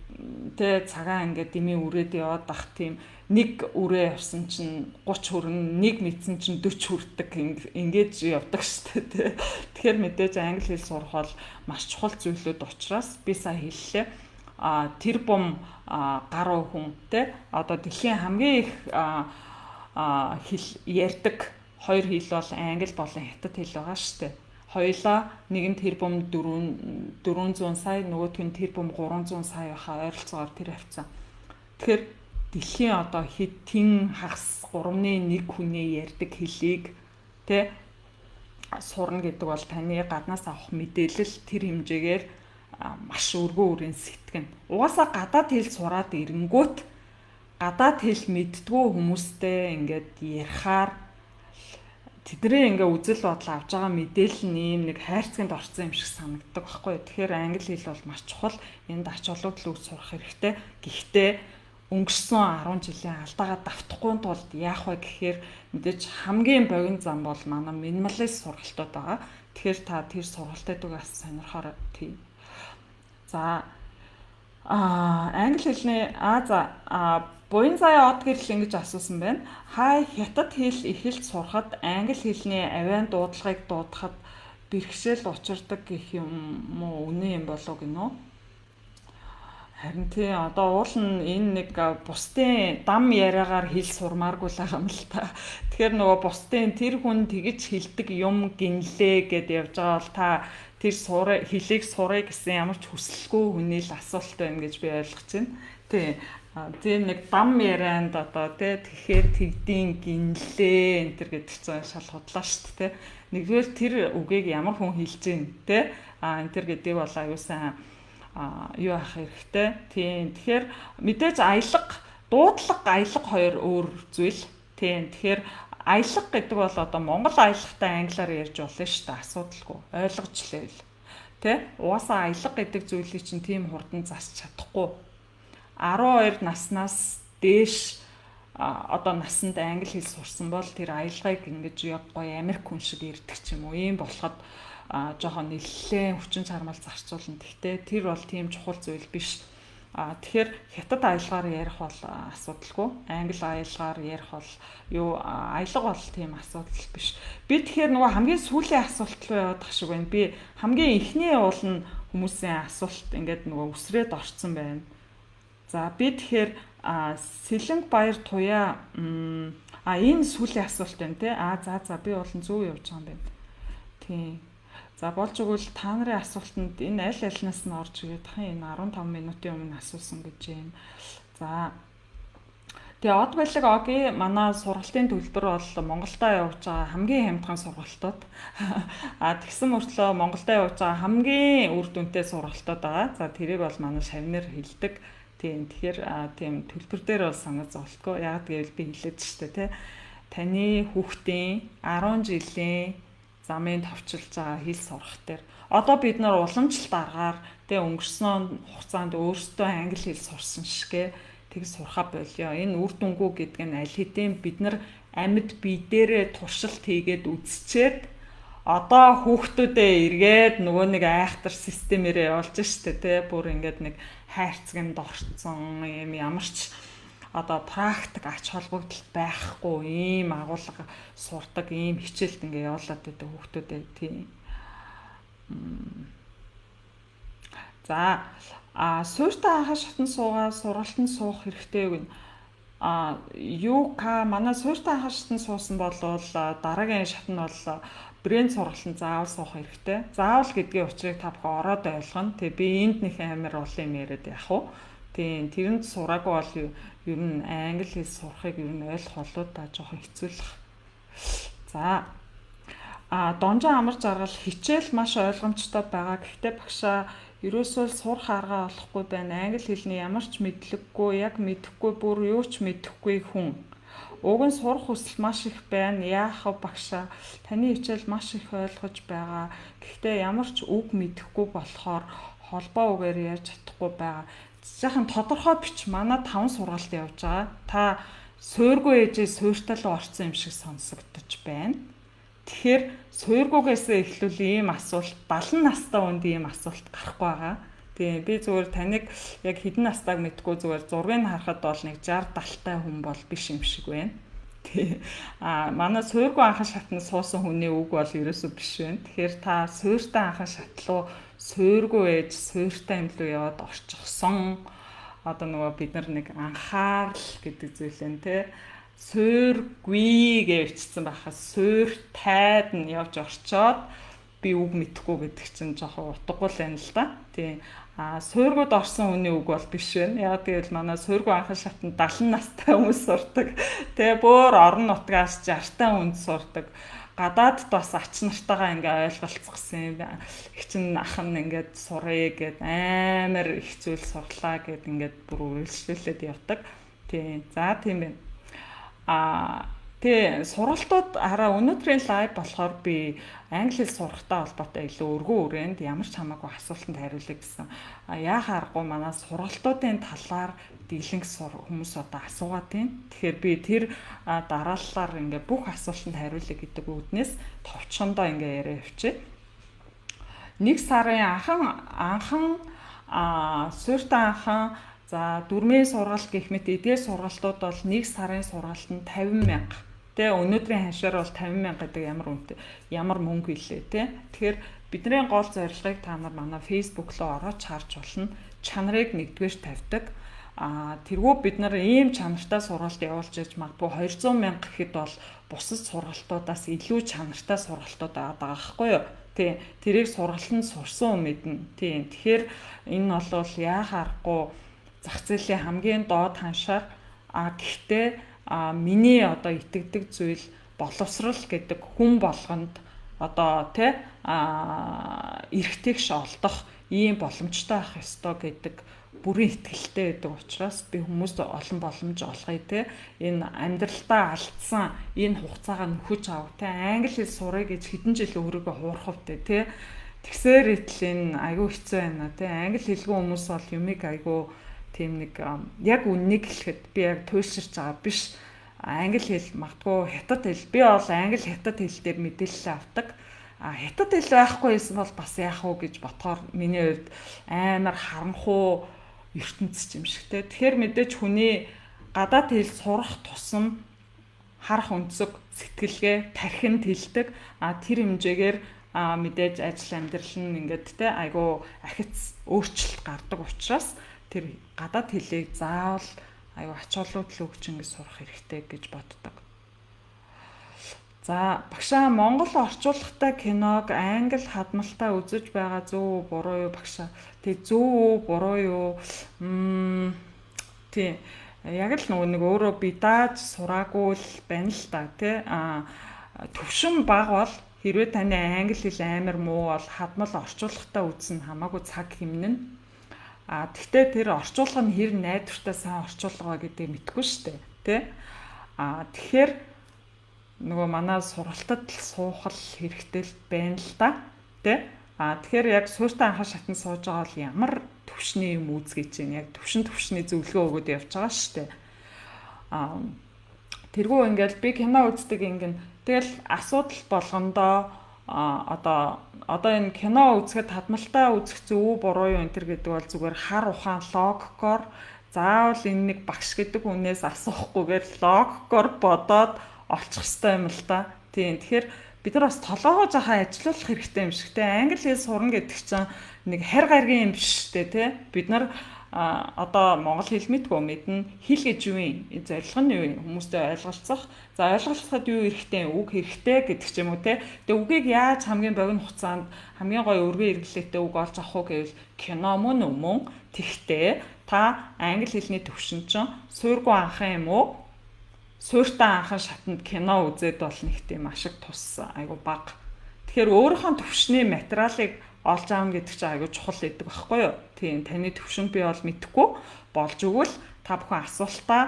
тэ цагаан ингээд дэмий үрээд яваад ах тийм нэг үрээ явсан чинь 30 хүрнэ, нэг мэдсэн чинь 40 хүрдэг ингэж явдаг штэ тэ. Тэгэхээр мэдээж англи хэл сурах бол маш чухал зүйлүүд учраас би сая хэллээ. Тэр бум гаруй хүн тэ одоо дэлхийн хамгийн их хэл ярьдаг хоёр хэл бол англи болон хятад хэл байгаа штэ. Хоёулаа нэг нь тэр бум 400 сая, нөгөөх нь тэр бум 300 сая хаа ойролцоогоор тэр хавцаа. Тэгэхээр дэлхийн одоо хэдэн хагас 3-1 хүний ярьдаг хэлийг тэ сурна гэдэг бол таны гаднаас авах мэдээлэл тэр хэмжээгээр маш өргөн үрийн сэтгэн. Угаасаа гадаад хэл сураад ирэнгүүт гадаад хэл мэддгүү хүмүүстэй ингээд ярихаар тэдний ингээ үзэл бодол авч байгаа мэдээлэл нь ийм нэг хайрцагт орсон юм шиг санагддаг байхгүй. Тэгэхээр англи хэл бол маш чухал. Энд ач холбогдол өгч сурах хэрэгтэй. Гэхдээ өнгөрсөн 10 жилийн алдаагаа давтахгүй тулд яах вэ гэхээр мэдээж хамгийн богино зам бол манай минималист сургалтууд байгаа. Тэгэхээр та тэр сургалтуудыг бас сонирхоорой. Тийм. За англи хэлний буян заяа од гэрэл ингэж асуусан байна. Хай хятад хэл эхэлж сурахад англи хэлний авиан дуудлагыг дуудахад бэрхшээл учирдаг гэх юм уу, үнэн юм болов гинөө? Харин тий одоо уул нь энэ нэг бусдын дам яриагаар хэл сурмааргүй л байгаа юм л та. Тэгэхээр нөгөө бусдын тэр хүн тэгж хэлдэг юм гинлээ гэд явж байгаа бол та тэр сураа хэлийг сурыг гэсэн ямар ч хүсэлгүй хүний л асуулт байна гэж би ойлгож байна. Тий. Тийм нэг дам ярианд одоо тий тэгэхээр тэгдийн гинлээ энэ төр гэдэг чинь шал худлаа шүү дээ тий. Нэгдүгээр тэр үгийг ямар хүн хэлж гин тий. Энэ төр гэдгийг бол аюу сайн юу ах хэрэгтэй. Тийм. Тэгэхээр мэдээж аялга, дуудлага, аялга хоёр өөр зүйл. Тийм. Тэгэхээр аялга гэдэг бол одоо Монгол аялгатай англиар ярьж болно шүү дээ. Асуудалгүй. Ойлгож лэвэл. Тэ? Угаасаа аялга гэдэг зүйлийг чинь тийм хурдан засч чадахгүй. 12 наснаас дээш одоо насанд англи хэл сурсан бол тэр аялгыг ингэж яг гоё Америк хүн шиг ирдэг ч юм уу. Ийм болоход жоохон нэлээд хүчин чармал зарцуулна. Гэхдээ тэр бол тийм чухал зүйл биш. Тэгэхээр хятад аялгаар ярих бол асуудалгүй. Англи аялгаар ярих бол юу аялга бол тийм асуудал биш. Би тэгэхээр нөгөө хамгийн сүүлийн асуулт руу яваад тах шиг байна. Би хамгийн эхний уул нь хүмүүсийн асуулт ингээд нөгөө үсрээд орцсон байна. За би тэгэхээр Сэлэнг баяр туяа энэ сүүлийн асуулт байна те. За би бол зөв явж байгаа юм байна. Тийм. За болж өгвөл та нарын асуултанд энэ аль альнаас нь орж ирээд тахын энэ 15 минутын өмнө асуусан гэж юм. За тэгээ од балиг оги манай сургалтын төлбөр бол Монголдо явж байгаа хамгийн хямдхан сургалтууд. Тэгсэн мөртлөө Монголдо явж байгаа хамгийн үр дүнтэй сургалтууд байгаа. За тэрийг бол манай шавнар хэлдэг. Тийм тэгэхээр тийм төлбөр дээр бол санаа зовлтгүй. Яг гэвэл би хэлээд штэ тий. Таны хүүхдийн 10 жилийн замын товчилж байгаа хэл сурах дээр одоо бид нар уламжлалт аргаар тэ өнгөрсөн хугацаанд өөрсдөө англи хэл сурсан шигэ тэг сурхаа болио. Энэ үр дүнгүй гэдэг нь аль хэдийн бид нар амьд бие дээрээ туршилт хийгээд үзчихэд одоо хүүхдүүдээ эргээд нөгөө нэг айхтар системээрээ явуулж штэ тэ бүр ингээд нэг хайрцагт орцсон юм ямар ч одоо практик ач холбогдол байхгүй ийм агуулга сурдаг ийм хичээлд ингээ явуулаад байдаг хүүхдүүдээ тийм. За суурьтай анхаа шатанд суугаа сургалтанд суух хэрэгтэй гэнэ. ЮК манай суурьтай анхаа шатанд суусан бол дараагийн шат нь бол брэнд сургалтанд заавал суух хэрэгтэй. Заавал гэдгийн учрыг та бүхэн ороод ойлгоно. Тэгээ би энд нэг амар олон юм яриад яах вэ? Тийм тэрэнд сураагүй бол ер нь англи хэл сурахыг ер нь ойлгох болоо та жоохон хэцүүлэх. За Донжон амар жаргал хичээл маш ойлгомжтой байгаа. Гэхдээ багшаа Ерөөсөө л сурах арга олохгүй байна. Англи хэлний ямар ч мэдлэггүй, яг мэдэхгүй, бүр юу ч мэдэхгүй хүн. Уг нь сурах хүсэл маш их байна. Яах вэ, багшаа? Таны хичээл маш их ойлгож байгаа. Гэхдээ ямар ч үг мэдэхгүй болохоор холбоо үгээр ярьж чадахгүй байгаа. Жаахан тодорхой бич. Манай 5 сургалт явж байгаа. Та суургүй ээжээ суурьтай руу орсон юм шиг сонсогдож байна. Тэгэхээр суургүйгээс эхлүүл ийм асуулт 70 настай хүнд ийм асуулт гарахгүй байгаа. Тийм, би зүгээр таныг яг хэдэн настайг мэдгүй, зүгээр зургийг харахад бол нэг 60 70-тай хүн бол биш юм шиг байна. Тий. А манай суургүй анхан шатнд суусан хүний үг бол ерөөсөө биш байна. Тэгэхээр та суурьтай анхан шатлуу, суургүй ээж суурьтай юм лүү яваад орчихсон. Одоо нөгөө бид нар нэг анхаарал гэдэг зүйл энэ те суургүй гэж бичсэн байхаас суурьтайд нь явж орчоод би үг мэдэхгүй гэдэг чинь жоохон утгагүй л байна л да. Тийм. А суургууд орсон хүний үг бол биш байна. Яг гэвэл манай суургүй анхан шатанд 70 настай хүмүүс сурдаг. Тэгээ бөөр орон нутгаас 60 та хүнд сурдаг. Гадаадд бас ач нартайгаа ингээ ойлголцох гэсэн юм. Их чин ах нь ингээд сурыг гэд амар их зүйл сурлаа гэд ингээд бүр үргэлжлүүлээд явдаг. Тийм. За, тийм байна. А тий, сургалтууд хараа өнөөдрийн live болохоор би англи хэл сурахтай холбоотой илүү өргөн үрээнд ямар ч хамаагүй асуултанд хариулъя гэсэн. А яах аргагүй манай сургалтуудын талаар дийлэнх хүмүүс одоо асуугаад байна. Тэгэхээр би тэр дарааллаар ингээ бүх асуултанд хариулъя гэдэг үүднээс товчхондоо ингээ яриа явчих. Нэг сарын анхан суурьтай анхан. За, дөрмийн сургалт гэх мэт эдгээр сургалтууд бол нэг сарын сургалт нь 50 мянга. Тэ, өнөөдрийн ханшаар бол 50 мянга гэдэг ямар үнэтэй, ямар мөнгө илээ тэ. Тэгэхээр бидний гол зорилгыг та нар манай Facebook руу ороод харж болно. Чанарыг нэгдүгээр тавьдаг. А тэргүй бид нар ийм чанартай сургалт явуулж яж магадгүй 200 мянга гэхэд бол бусад сургалтуудаас илүү чанартай сургалтууд байгаа байхгүй юу? Тий, тэрийг сургалтанд сурсан хүн мэднэ. Тий, тэгэхээр энэ бол яах аргагүй зах зээлийн хамгийн доод ханшаар, а гэхдээ миний одоо итгэдэг зүйл боловсрал гэдэг хүн болгонд одоо тий эрхтгш олдох ийм боломжтой байх ёстой гэдэг бүрэн итгэлтэй байдаг учраас би хүмүүст олон боломж олгоё те, энэ амьдралдаа алдсан энэ хугацаагаа нөхөж ав те, англи хэл сурах гэж хэдэн жил өөрийгөө хуурах втэй те. Тэгсээр итэл энэ айгүй хэцүү байна те. Англи хэлгүй хүмүүс бол юмыг айгүй тийм нэг, яг үннийг хэлэхэд би яг туйлширч байгаа биш. Англи хэл, магадгүй хятад хэл, би бол англи хятад хэл дээр мэдээлэл авдаг. А хятад хэл байхгүй байсан бол бас яах вэ гэж бодохоор миний хувьд амар харанхуу ертөнц юм шиг те. Тэгэхээр мэдээж хүний гадаад хэл сурах тусам харах өнцөг, сэтгэлгээ, тархинд хилдэг. А тэр хэмжээгээр мэдээж ажил амьдрал нь ингээд те айгу ахиц өөрчлөлт гардаг учраас тэр гадаад хэлийг заавал аюу ач холбогдол өгч ингэ сурах хэрэгтэй гэж боддог. За, багшаа, Монгол орчуулгатай киног англи хадмалтай үзэж байгаа зөв үү, буруу юу, багшаа? Тэг, зөв үү, буруу юу? Тий. Яг л нөгөө нэг өөрөө би дааж сураагүй л байна л та тий. А төвшин баг бол хэрвээ таны англи хэл амар муу бол хадмал орчуулгатай үзсэн хамаагүй цаг хэмнэн. А тэгтээ тэр орчуулга нь хэр найдвартай сайн орчуулга вэ гэдгийг мэдэхгүй шүү дээ. Тэ? А тэгэхээр нөгөө манай сургалтад л суух л хэрэгтэй л байна л да. Тэ? А тэгэхээр яг суурьтай анхан шатнд сууж байгаа бол ямар төвшний юм үүсгэж чинь яг төвшин төвшний зөвлөгөө өгөөд явж байгаа шүү дээ. А тэргүй ингээл би кино үздэг ингэн тэгэл асуудал болгондоо одоо энэ кино үзэхэд хадмалтай үзэх зөв үү, буруу юу энэ төр гэдэг бол зүгээр хар ухаан логикоор, заавал энэ нэг багш гэдэг хүнээс асуухгүйгээр логикоор бодоод олчих хэрэгтэй юм л та. Тийм, тэгэхээр бид нар бас толгоогоо жахаа ажилуулах хэрэгтэй юм шиг те. Англи хэл сурна гэдэг чинь нэг харь гаргийн юм биш үү те. Бид нар одоо монгол хэл мэдгүй мэднэ. Хэл гэж юу юм? Зорилго нь юу юм? Хүмүүстэй ойлголцох. За, ойлголцоход юу хэрэгтэй? Үг хэрэгтэй гэдэг ч юм уу те. Тэгээ үгийг яаж хамгийн богино хугацаанд хамгийн гоё өргөн хэрэглээтэй үг олж авах уу гэвэл кино мөн үү, мөн. Тэгтээ та англи хэлний төвшин чинь суургүй анхан юм уу? Суурьтай анхан шатанд кино үзээд бол нэг тийм ашиг тус айгу бага. Тэгэхээр өөрийнхөө төвшний материалыг Олж аавна гэдэг чинь аягүй чухал байдаг байхгүй юу? Тийм, таны төвшинг би бол мэдэхгүй болж өгвөл та бүхэн асуултаа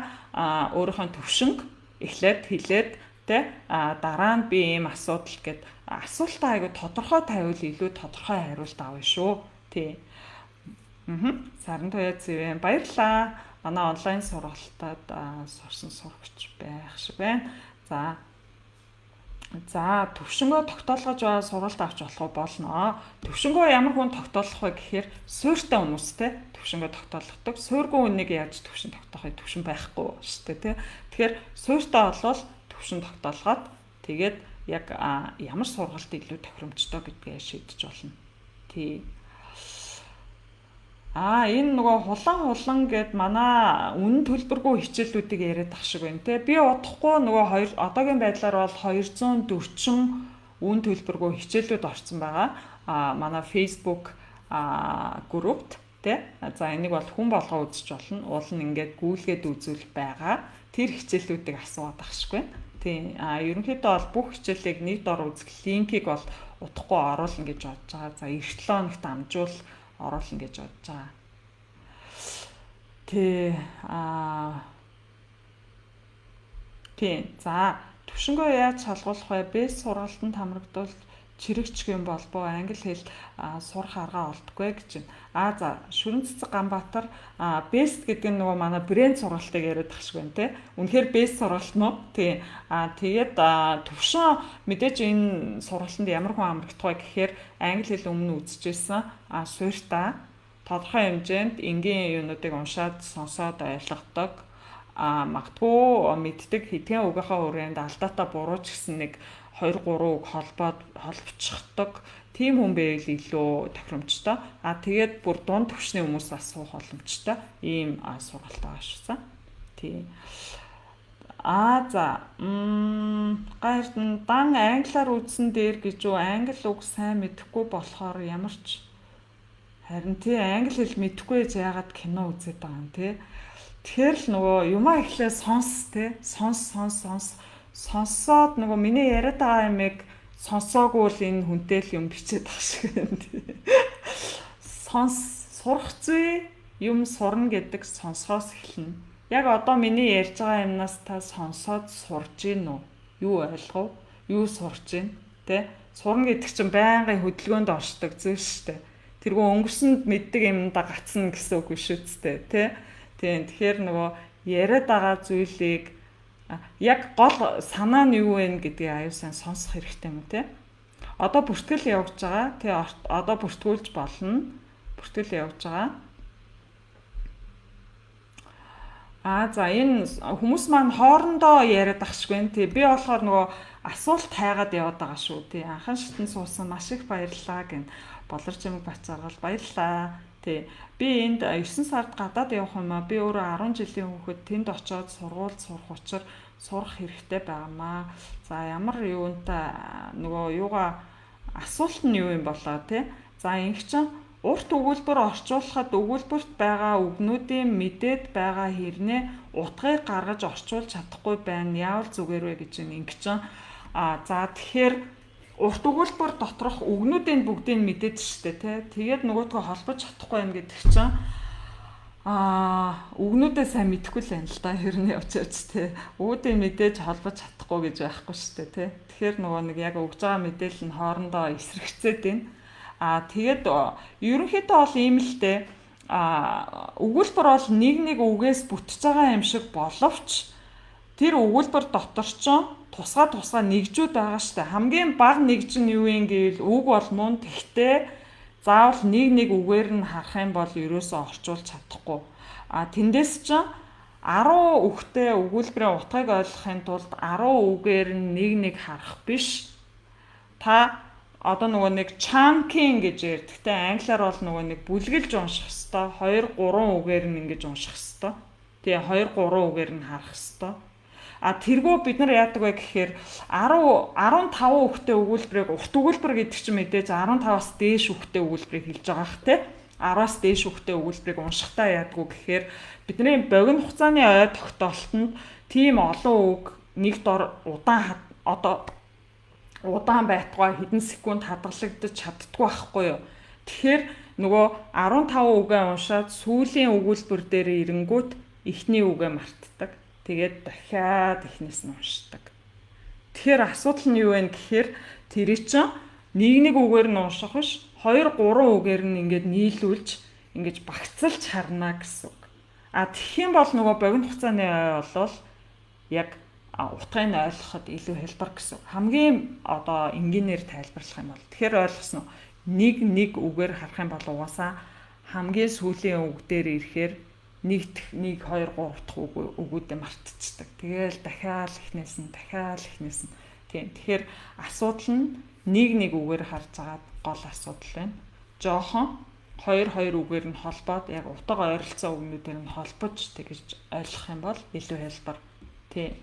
өөрийнхөө төвшинг эхлээд хэлээд, тэ, дараа нь би ийм асуудал гэд асуултаа аягүй тодорхой тавиул илүү тодорхой хариулт авна шүү. Тий. Саран туяа зэвэн, баярлаа. Манай онлайн сургалтад сурсан сурагч байх шиг байна. За, төвшөнгөө тогтоолгож байгаа сургалт авч болох уу, болно. Төвшөнгөө ямар хүн тогтоолох вэ гэхээр суурьтай хүмүүстэй төвшөнгөө тогтоолгодог. Суургүй хүнийг яаж төвшин тогтоох вэ? Төвшин байхгүй шүү дээ, тий. Тэгэхээр суурьтай болвол төвшин тогтоолгоод тэгээд яг ямар сургалт илүү тохиромжтой гэдгээ шийдэж болно. Тий. Энэ нөгөө хулан хулан гэд манай үнэн төлбөргүй хичээлүүдийг яриад ах шиг байна те. Би удахгүй нөгөө хоёр одоогийн байдлаар бол 240 үнэн төлбөргүй хичээлүүд орсон байгаа. Манай Facebook группт те. За, энийг бол хүн болгоо үзэж болно. Уул нь ингээд гүйлгээд үзүүл байгаа. Тэр хичээлүүдийг асууад ах шиг байна. Тийм. Ерөнхийдөө бол бүх хичээлийг нэг дор үзэх линкийг бол удахгүй оруулна гэж бодож байгаа. За, эх 7 хоногт амжуул оруулна гэж бодож байгаа. Тэ тий. За, төвшөнгөө яаж шалгуулах вэ? Бэс сургалтанд хамрагдвал чирэгч юм болбоо англи хэл сурах арга олдохгүй гэж байна. За, Шүрэн цэцэг Ганбаатар, best гэдэг нь нөгөө манай брэнд сургалтыг яриад тах шиг байна те. Үнэхээр best сургалт нь уу? Тий. Тэгээд төвшин мэдээж энэ сургалтанд ямар хүн хамрагдах вэ гэхээр англи хэл өмнө үзчихсэн суурьтай, тодорхой хэмжээнд энгийн юунуудыг уншаад сонсоод ойлгодог, магадгүй мэддэг хэдхэн үгийнхаа хүрээнд алдаатай буруу ч гэсэн нэг 2 3 үг холбоод холбочихдог тийм хүн байвал илүү тохиромжтой. Тэгээд бүр дунд түвшний хүмүүс бас суух боломжтой. Ийм сургалт байгаа шсэн. Тий. За. Гайрдан дан англиар үзсэн дээр гэж үү, англи үг сайн мэдэхгүй болохоор ямар ч, харин тий, англи хэл мэдэхгүй гэж яагаад кино үзээд байгаа юм те. Тэгэхээр л нөгөө юмаа эхлээ сонс те. Сонс, сонс, сонс, сонсоод нөгөө миний яриад байгаа юмыг сонсоогүй л энэ хүнтэй л юм бичээд байгаа шиг байна. Сонс, сурах зүй юм сурна гэдэг сонсохоос эхэлнэ. Яг одоо миний ярьж байгаа юмнаас та сонсоод сурж гин үү? Юу ойлгов? Юу сурж гин? Тэ? Сурна гэдэг чинь байнгын хөдөлгөөнд оршдог зүйл шүү дээ. Тэргүй өнгөрсөнд мэддэг юмдаа гацна гэсэн үг биш үсттэй, тэ? Тийм. Тэгэхээр нөгөө яриад байгаа зүйлийг яг гол санаа нь юу вэ гэдгийг аюу сайн сонсох хэрэгтэй юм те. Одоо бүртгэл явуулж байгаа. Тэ, одоо бүртгүүлж болно. Бүртгэл явуулж байгаа. За, энэ хүмүүс маань хоорондоо яриад ах шиг байна. Тий, би болохоор нөгөө асуулт хайгаад яваад байгаа шүү. Тий, анхан шатнд суусан, маш их баярлалаа гэн. Болор чимэг Бацаргал, баярлалаа. Тий. Би энд 9 сард гадаад явах юм аа. Би өөрөө 10 жилийн хүүхэд, тэнд очиод сургуульд сурах учир сурах хэрэгтэй байгаамаа. За, ямар юунтай нөгөө юугаа асуулт нь юу юм болоо тий. За, ингэх чинь урт өгүүлбэр орчуулахад өгүүлбэрт байгаа үгнүүдийн мэдээд байгаа хэрнээ утгыг гаргаж орчуулж чадахгүй байна. Яавал зүгээр вэ гэж юм ингэ чинь. За, тэгэхээр урт өгүүлбэр доторх үгнүүдийн бүгдийг мэдээд штэ тий. Тэгээд нөгөөдгөө холбож чадахгүй байна гэдэг чинь үгнүүдээ сайн мэдэхгүй л байна л да. Ер нь явж явж тий. Үгүүдээ мэдээж холбож чадахгүй гэж байхгүй штэ тий. Тэгэхээр нөгөө нэг яг өгж байгаа мэдээлэл нь хоорондоо эсрэгцээд байна. Тэгээд ерөнхийдөө бол ийм л дээ. Өгүүлбэр бол нэг нэг үгээс бүтэж байгаа юм шиг боловч тэр өгүүлбэр дотор ч тусгай тусгай нэгжүүд байгаа штэ. Хамгийн бага нэгж нь юу юм гэвэл үг бол мөн. Тэгтээ заавал нэг нэг үгээр нь харах юм бол ерөөсөө орчуулж чадахгүй. Тэндээс ч 10 үгтэй өгүүлбэрийн утгыг ойлгохын тулд 10 үгээр нь нэг нэг харах биш. Та одоо нөгөө нэг chunking гэж ярьдаг. Тэ, англиар бол нөгөө нэг бүлгэлж унших хэвээр 2 3 үгээр нь ингэж унших хэвээр. Тэгээ 2 3 үгээр нь харах хэвээр. Тэргүү бид нар яадаг вэ гэхээр 10 15 үгтэй өгүүлбэрийг урт өгүүлбэр гэдэг чинь мэдээж 15-аас дээш үгтэй өгүүлбэрийг хэлж байгаа х тэ. 10-аас дээш үгтэй өгүүлбэрийг уншихтаа яадгүй гэхээр бидний богино хугацааны ой тогтоолтонд тийм олон үг нэг дор удаан одоо удаан байтугай хэдэн секунд хадгалагдаж чаддгүй байхгүй юу? Тэгэхээр нөгөө 15 үгээ уншаад сүүлийн өгүүлбэр дээр ирэнгүүт эхний үгээ мартдаг. Тэгээд дахиад эхнээс нь уншдаг. Тэгэхээр асуудал нь юу вэ гэхээр тэр чинь нэг нэг үгээр нь унших биш, 2 3 үгээр нь ингээд нийлүүлж ингэж багцалж харна гэсэн үг. А тэгэх юм бол нөгөө богино хугацааны ой болвол яг утгыг нь ойлгоход илүү хялбар гэсэн. Хамгийн одоо энгийнээр тайлбарлах юм бол тэгэхээр ойлгосон уу? Нэг нэг үгээр харах юм бол угаасаа хамгийн сүүлийн үг дээр ирэхээр нэг 1 2 3 дахь үгүүдээ мартчихдаг. Тэгээл дахиад эхнээс нь дахиад эхнээс нь. Тийм. Тэгэхээр асуудал нь нэг нэг үгээр харж агаад гол асуудал байна. Жохон хоёр хоёр үгээр нь холбоод яг утга ойролцоо үгнүүдээр нь холбож тэгэж ойлгох юм бол илүү хялбар. Тийм.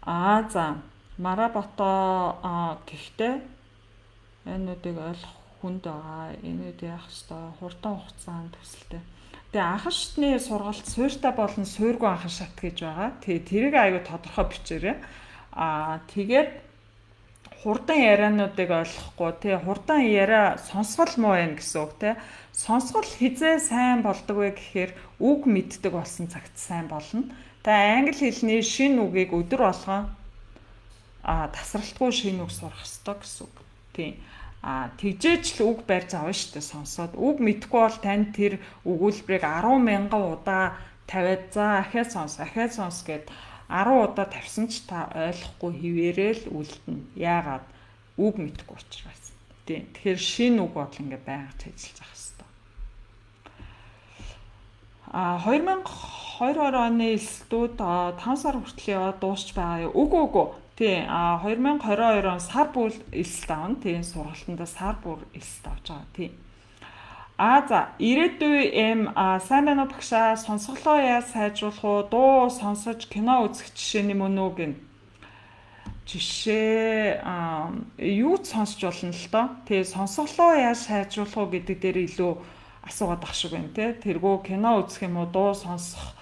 Аа за Маработо гэхдээ энүүдийг ойлгох хүнд байгаа. Энүүд яах ёстой? Хурдан хугацаанд төсөлтэй. Тэгээ анхан шатны сургалт суурьтай болон суурьгүй анхан шат гэж байгаа. Тэгээ тэрийг аягүй тодорхой бичээрэй. Аа тэгээд хурдан яриануудыг ойлгохгүй тий, хурдан яриа сонсгол муу байна гэсэн үг тий. Сонсгол хизээ сайн болдог вэ гэхээр үг мэддэг болсон цагт сайн болно. Та англи хэлний шинэ үгийг өдөр болгон тасралтгүй шинэ үг сурах ёстой гэсэн үг. Тий. А тэгжээч л үг барьж авна шүү дээ сонсоод. Үг мэдэхгүй бол танд тэр өгүүлбэрийг 10 мянган удаа тавиад за ахиад сонс, ахиад сонс гэд 10 удаа тавьсан ч та ойлгохгүй хിവэрэл үлдэнэ. Яагаад? Үг мэдэхгүй учраас. Тийм. Тэгэхээр шинэ үг бол ингээ байнга ажиллаж авах хэрэгтэй. А 2022 оны элсэлтүүд 5 сар хүртэл яваад дуусч байгаа юу? Үгүй үгүй. Тийм. А 2022 он сар бүр элсэлт авна. Тийм, сургалтандаа сар бүр элсэлт авч байгаа. Тийм. А за ирээдүй эм сайн байна уу багшаа, сонсголоо яаж сайжруулах уу? Дуу сонсож кино үзэх жишээ нэм мөн үү гэн. Жишээ юу ч сонсч болно л доо. Тэгээ сонсголоо яаж сайжруулах уу гэдэг дээр илүү асуугаад ах шиг байна те. Тэргүү кино үзэх юм уу, дуу сонсох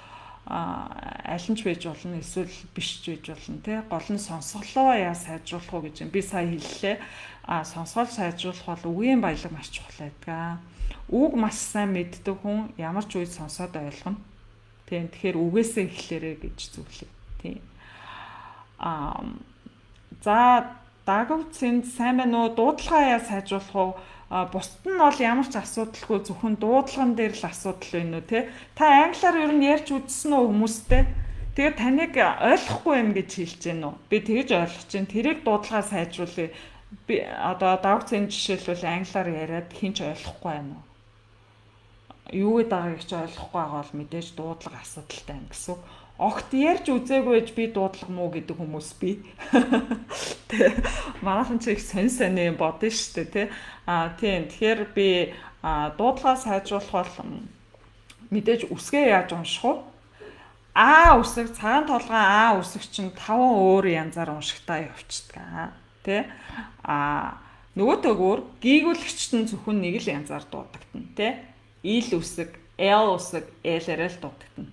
аль нь ч байж болно, эсвэл биш ч байж болно те. Гол нь сонсголоо яаж сайжруулах уу гэж юм. Би сая хэллээ. А сонсгол сайжруулах бол үгийн баялаг маш чухал байдаг. Үг маш сайн мэддэг хүн ямар ч үед сонсоод ойлгоно. Тийм. Тэгэхээр үгээсээ эхлээрэй гэж зөвлөе. Тийм. Аа за дагавцэнд сайн байна уу? Дуудлагаа яаж сайжруулах уу? Бусд нь бол ямар ч асуудалгүй, зөвхөн дуудлаган дээр л асуудал байна уу те? Та англиар ер нь ярьж үзсэн үү хүмүүстэй? Тэгээ таныг ойлгохгүй юм гэж хэлж гэнэ үү? Би тэгэж ойлгож чинь тэрийг дуудлагаа сайжруулъя. Би одоо дагавцын жишээлбэл англиар яриад хэн ч ойлгохгүй байна уу? Юу гэдэг байгааг ч ойлгохгүй байгаа бол мэдээж дуудлага асуудалтай юм гэсэн үг. Огт ярьж үзээгүй байж би дуудлага муу гэдэг хүмүүс би. Тэ манайхан чи их сонь сонь юм бодно шүү дээ тэ. А тийм, тэгэхээр би дуудлагаа сайжруулах бол мэдээж үсгээ яаж унших вэ? А үсэг цагаан толгой А үсэг чинь 5 өөр янзаар уншигтаа явчихдаг. Тэ? А нөгөөтэйгүүр гийгүүлэгчт нь зөвхөн нэг л янзаар дуудагдана тэ. Ил үсэг, L үсэг, L-ээр л дуудагдана.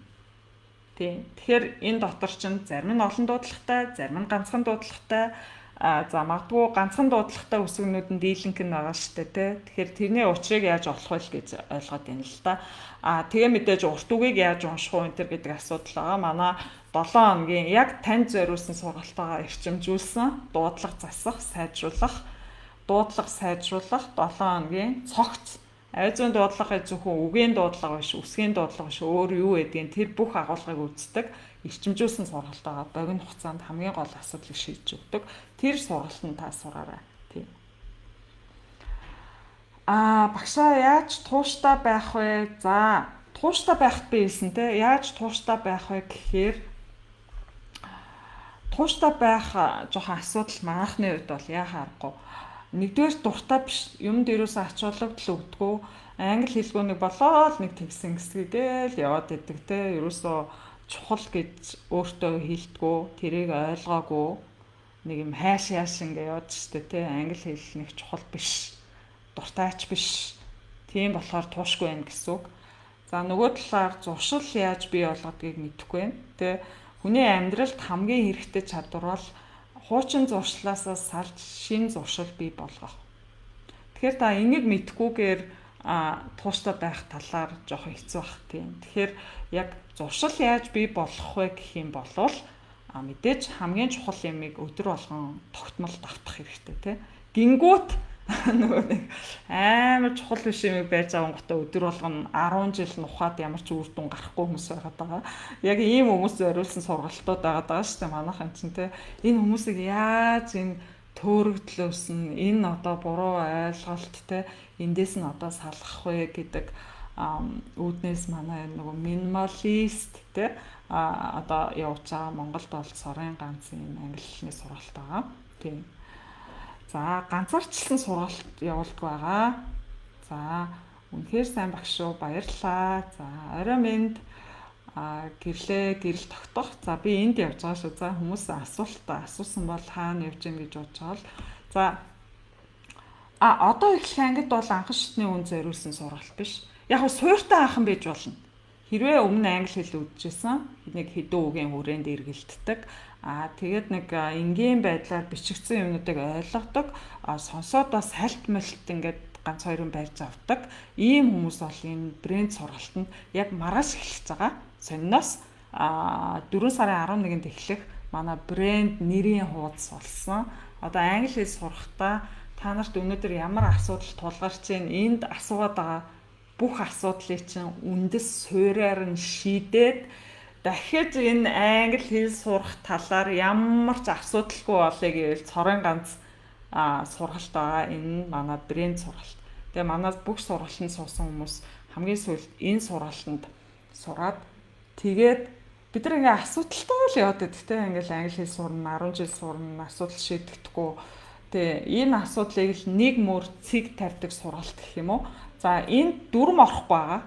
Тийм. Тэгэхээр энэ дотор чинь зарим нь олон дуудлагатай, зарим нь ганцхан дуудлагатай, а за магадгүй ганцхан дуудлагатай үсгнүүд нь дийлэнх нь байгаа шүү дээ, тэ. Тэгэхээр тэрний учрыг яаж олох вэ гэж ойлгоод байна л да. А тэгээ мэдээж урт үгийг яаж унших уу энэ төр гэдэг асуудал байгаа. Манай 7 хоногийн яг танд зориулсан сургалтаагаа эрчимжүүлсэн дуудлага засах, сайжруулах, дуудлага сайжруулах 7 хоногийн цогц Авиа зүйн дуудлага зөвхөн үгийн дуудлага биш, үсгийн дуудлага биш, өөр юу гэдгийг тэр бүх агуулгыг үздэг эрчимжүүлсэн сургалт байгаа. Богино хугацаанд хамгийн гол асуудлыг шийдэж өгдөг. Тэр сургалтанд та сураарай. Тийм. Аа, багшаа яаж тууштай байх вэ? За, тууштай байхад би хэлсэн те. Яаж тууштай байх вэ гэхээр тууштай байх жоохон асуудал манайхны хувьд бол яхаа аргагүй. Нэгдүгээр дуртай биш, юмд ерөөсөө ач холбогдол өгдөггүй, англи хэлгүй нэг болоод нэг тэгсэн гэсгэгээл яваад идэг те. Ерөөсөө чухал гэж өөртөө хэлдэггүй, тэрийг ойлгоогүй нэг юм хайш яаш ингээ яваад штэ те. Англи хэл нэг чухал биш, дуртайч биш. Тийм болохоор туушгүй байх гэсэн үг. За нөгөө талаар зуршил яаж бий болгодгийг мэдэхгүй байна те. Хүний амьдралд хамгийн хэрэгтэй чадвар бол хуучин зуршлаасаа салж шинэ зуршил бий болгох. Тэгэхээр та энийг мэдхгүйгээр тууштай байх талаар жоохон хэцүү бах тийм. Тэгэхээр яг зуршил яаж бий болох вэ гэх юм болвол мэдээж хамгийн чухал юмыг өдөр болгон тогтмол давтах хэрэгтэй тий. Гингүүт нөгөө нэг амар чухал биш юм байж авангуудаа өдөр болгон 10 жил нухаад ямар ч үр дүн гарахгүй хүмүүс байгаад байгаа. Яг ийм хүмүүс зориулсан сургалтууд байгаад байгаа шүү дээ манайхан чинь тий. Энэ хүмүүсийг яаж энэ төөрөгдлөөс нь энэ одоо буруу ойлголт те эндээс нь одоо салгах вэ гэдэг үүднээс манай нөгөө минималист те одоо явж байгаа Монголд бол цорын ганц юм англи хэлний сургалт байгаа. Тийм. За, ганцаарчлсан сургалт явуулдаг байгаа. За, үнэхээр сайн багш шүү. Баярлалаа. За, орой минь гэрлээ, гэрэл тогтох. За, би энд явж байгаа шүү. За, хүмүүс асуулт асуусан бол хаана явж гин гэж бодож байгаа л. За, одоо эхлэх ангид бол анхан шатны үн зориулсан сургалт биш. Яг нь суурьтай анхан байж болно. Хэрвээ өмнө англи хэл үзчихсэн, нэг хэдэн үгийн хүрээнд эргэлддэг. Тэгээд нэг энгийн байдлаар бичигдсэн юмнуудыг ойлгодог, сонсоод бас хальт мэлт ингээд ганц хоёрын барьж авдаг. Ийм хүмүүс бол энэ брэнд сургалтанд яг маргааш эхэлж байгаа. Сониноос 4 сарын 11-нд эхлэх манай брэнд нэрийн хуудас болсон. Одоо англи хэл сурахдаа та нарт өнөөдөр ямар асуудал тулгарч байна? Энд асуугаад байгаа бүх асуудлыг чинь үндэс суурьаар нь шийдээд дахиж энэ англи хэл сурах талаар ямар ч асуудалгүй болъё гэвэл цорын ганц сургалт байгаа. Энэ нь манай брэнд сургалт. Тэгээ манай бүх сургалтанд суусан хүмүүс хамгийн сүүлд энэ сургалтанд сураад тэгээд бид нар ингээ асуудалтай л яваад байдаг те. Ингээл англи хэл сурна, 10 жил сурна, асуудал шийдэгдэхгүй. Тэгээ энэ асуудлыг л нэг мөр цэг тавьдаг сургалт гэх юм уу. За, энд дүрм орохгүй байгаа.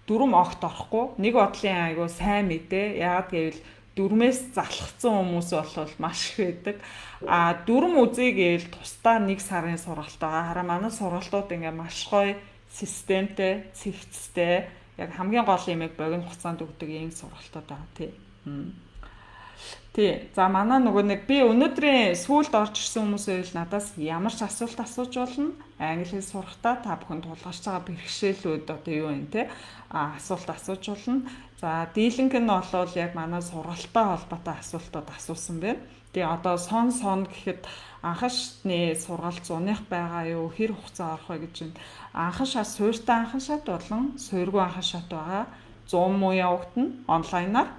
Дүрм огт орохгүй. Нэг бодлын айгуу сайн мэдээ. Яагаад гэвэл дүрмээс залхацсан хүмүүс бол маш их байдаг. Дүрм үзье гэвэл тусдаа 1 сарын сургалт байгаа. Хараа манай сургалтууд ингээ маш гоё системтэй, цэгцтэй, яг хамгийн гол юмыг богино хугацаанд өгдөг ийм сургалтууд байгаа тий. Тий. За, манай нөгөө нэг би өнөөдрийн сүүлд орж ирсэн хүмүүс байвал надаас ямар ч асуулт асууж болно. Англи хэл сурахдаа та бүхэн тулгарч байгаа бэрхшээлүүд одоо юу юм те асуулт асууж болно. За, дийлэнх нь бол яг манай сургалттай холбоотой асуултууд асуусан байна. Тэгээ одоо сон сон гэхэд анхан шатны сургалт зуных байгаа юу, хэр хугацаа орох вэ гэж байна. Анхан шат суурьтай анхан шат болон суурьгүй анхан шат байгаа. 100 муу явагдана онлайнаар.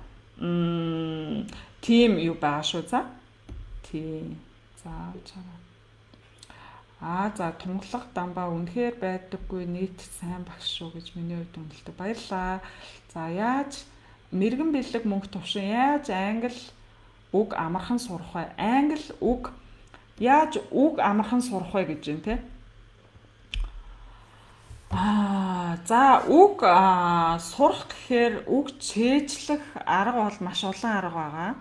Тийм юу байгаа шүү за. Тий. За, чараа. За, тунгалаг дамбаа үнэхээр байдаггүй нийт сайн багш шүү гэж миний хувьд үнэлдэг. Баярлалаа. За, яаж мэрэгэн бэлэг мөнгө тувшин яаж англи үг амархан сурах вэ? Англи үг яаж үг амархан сурах вэ гэж байна те. За, үг сурах гэхээр үг цээжлэх арга бол маш олон арга байгаа.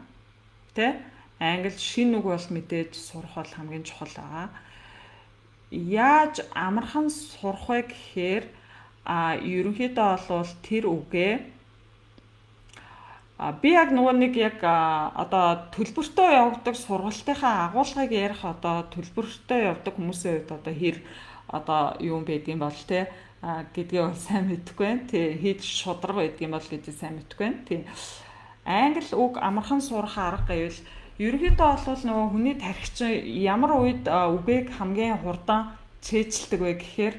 Тэ? Англи шинэ үг бол мэдээж сурах бол хамгийн чухал байгаа. Яаж амархан сурах вэ гэхээр ерөнхийдөө бол тэр үгээ би яг нөгөө нэг яг одоо төлбөртөө явагддаг сургалтынхаа агуулгыг ярих одоо төлбөртөө явдаг хүмүүсийн хувьд одоо хэр одоо юу юм байдгийн бол те гэдгийг бол сайн мэдэхгүй байна. Тэ хэд шударга байдгийн бол гэж сайн мэдэхгүй байна. Тий. Англи үг амархан сурах арга гэвэл ерөнхийдөө бол нөгөө хүний тархич ямар үед үгийг хамгийн хурдан цээжилдэг вэ гэхээр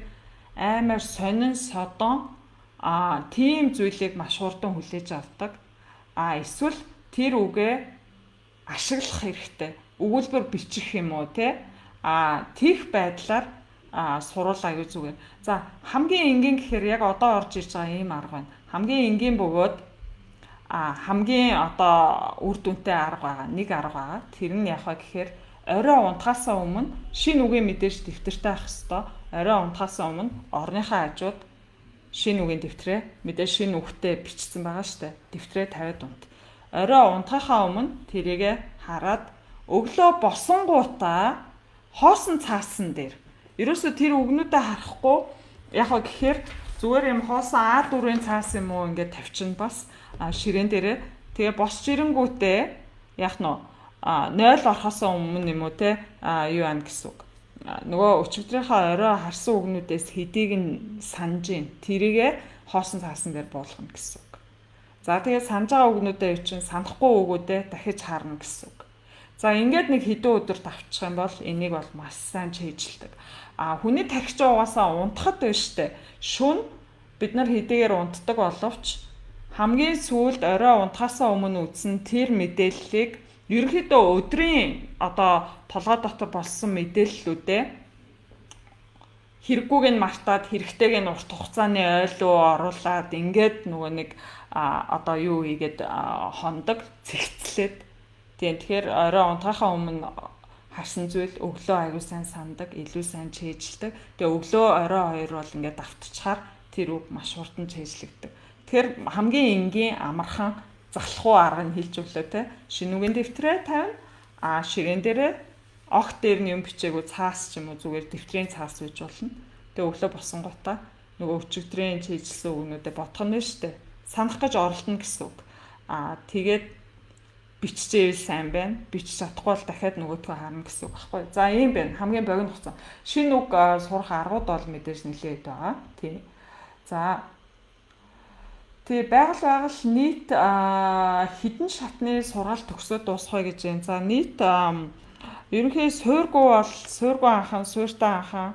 амар сонин содон тийм зүйлийг маш хурдан хүлээж авдаг. Эсвэл тэр үгээ ашиглах хэрэгтэй. Өгүүлбэр бичих юм уу те? Тийх байдлаар суруул аягүй зүгээр. За, хамгийн энгийн гэхээр яг одоо орж ирж байгаа ийм арга байна. Хамгийн энгийн бөгөөд хамгийн одоо үр дүнтэй арга байгаа. Нэг арга байгаа. Тэр нь яах вэ гэхээр орой унтахаасаа өмнө шинэ үгийн мэдээж дэвтэртэй авах хэвээр. Орой унтахаасаа өмнө орныхаа хажууд шинэ үгийн дэвтрээ мэдээж шинэ үгтэй бичсэн байгаа штэ. Дэвтрээ тавиад унт. Орой унтахаа өмнө тэрийгэ хараад өглөө босонгуудаа хоосон цаасан дээр ерөөсө тэр үгнүүдээ харахгүй яг ба гэхээр зүгээр юм хоосон А4-ийн цаас юм уу ингээд тавьчихна бас ширээн дээрээ. Тэгээ босч ирэнгүүтээ яг нь 0 орохоос өмнө юм уу те юу ан гэсэн үг. Нөгөө өчигдрийнхөө орой харсан үгнүүдээс хэдийг нь санаж гин. Тэрийгэ хоосон цаасан дээр буулгана гэсэн үг. За тэгээд санаж байгаа үгнүүдээ чинь санахгүй үгүүдээ дахиж харна гэсэн үг. За ингээд нэг хэдэн өдөр давчих юм бол энийг бол маш сайн чийжилдэг. А хүний тархич угаасаа унтахад байна штэ. Шүн бид нар хэдийгээр унтдаг боловч хамгийн сүүлд орой унтахаасаа өмнө үзсэн тэр мэдээллийг ерөнхийдөө өдрийн одоо толгой дотор болсон мэдээллүүдээ хэрэггүйг нь мартаад хэрэгтэйг нь урт хугацааны ойлуу оруулаад ингээд нөгөө нэг одоо юу хийгээд хондог цэгцлээд. Тийм, тэгэхээр орой унтахаа өмнө харсан зүйл өглөө аягүй сайн сандаг, илүү сайн чийжилдэг. Тэгээ өглөө орой хоёр бол ингээд давтчихаар тэр үг маш хурдан чийжлэгдэг. Тэгэхээр хамгийн энгийн амархан залхуу арга нь хэлж өглөө те. Шинүүгийн дэвтрээ тавина. А ширээн дээрээ огт дээр нь юм бичээгүй цаас ч юм уу зүгээр дэвтрийн цаас байж болно. Тэгээ өглөө босонгуудаа нөгөө өчигдрийн чийжилсэн үгнүүдэд бодох нь шүү дээ. Санах гэж оролдоно гэсэн үг. А тэгээд биччихээвэл сайн байна. Бичиж чадахгүй бол дахиад нөгөөдгөө харна гэсэн үг байхгүй. За ийм байна. Хамгийн богино хугацаа. Шинэ үг сурах аргууд бол мэдээж нэлээд байгаа. Тий. За тий, байгаль нийт хэдэн шатны сургаал төгсөөд дуусах вэ гэж байна. За нийт ерөнхий суургүй бол суургүй анхан, сууртай анхан,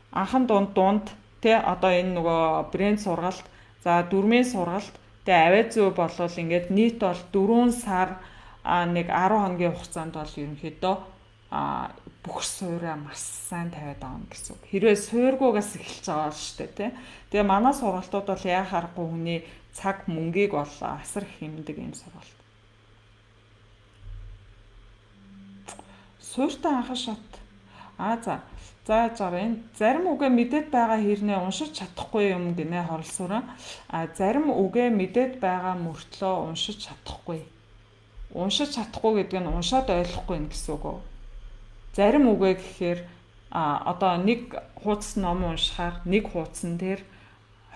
анхан дунд тий одоо энэ нөгөө брэнд сургалт, за дөрмийн сургалт, тэгээ авиа зүй болвол ингээд нийт бол 4 сар нэг 10 хоногийн хугацаанд бол ерөнхийдөө бүх суураа маш сайн тавиад авна гэсэн үг. Хэрвээ суургуугаас эхэлж байгаа бол шүү дээ, тий. Тэгээ манай сургалтууд бол яа харахгүй хүний цаг мөнгийг бол асар их хэмнэдэг юм сургалт. Сууртай анхан шат. А за. За жаар энэ зарим үгээ мэдээд байгаа хэрнээ уншиж чадахгүй юм гинэ хоролсуураа. А зарим үгээ мэдээд байгаа мөртлөө уншиж чадахгүй. Уншиж чадахгүй гэдэг нь уншаад ойлгохгүй юм гэсэн үг үү? Зарим үгээ гэхээр одоо нэг хуудас ном уншихаар нэг хуудсан дээр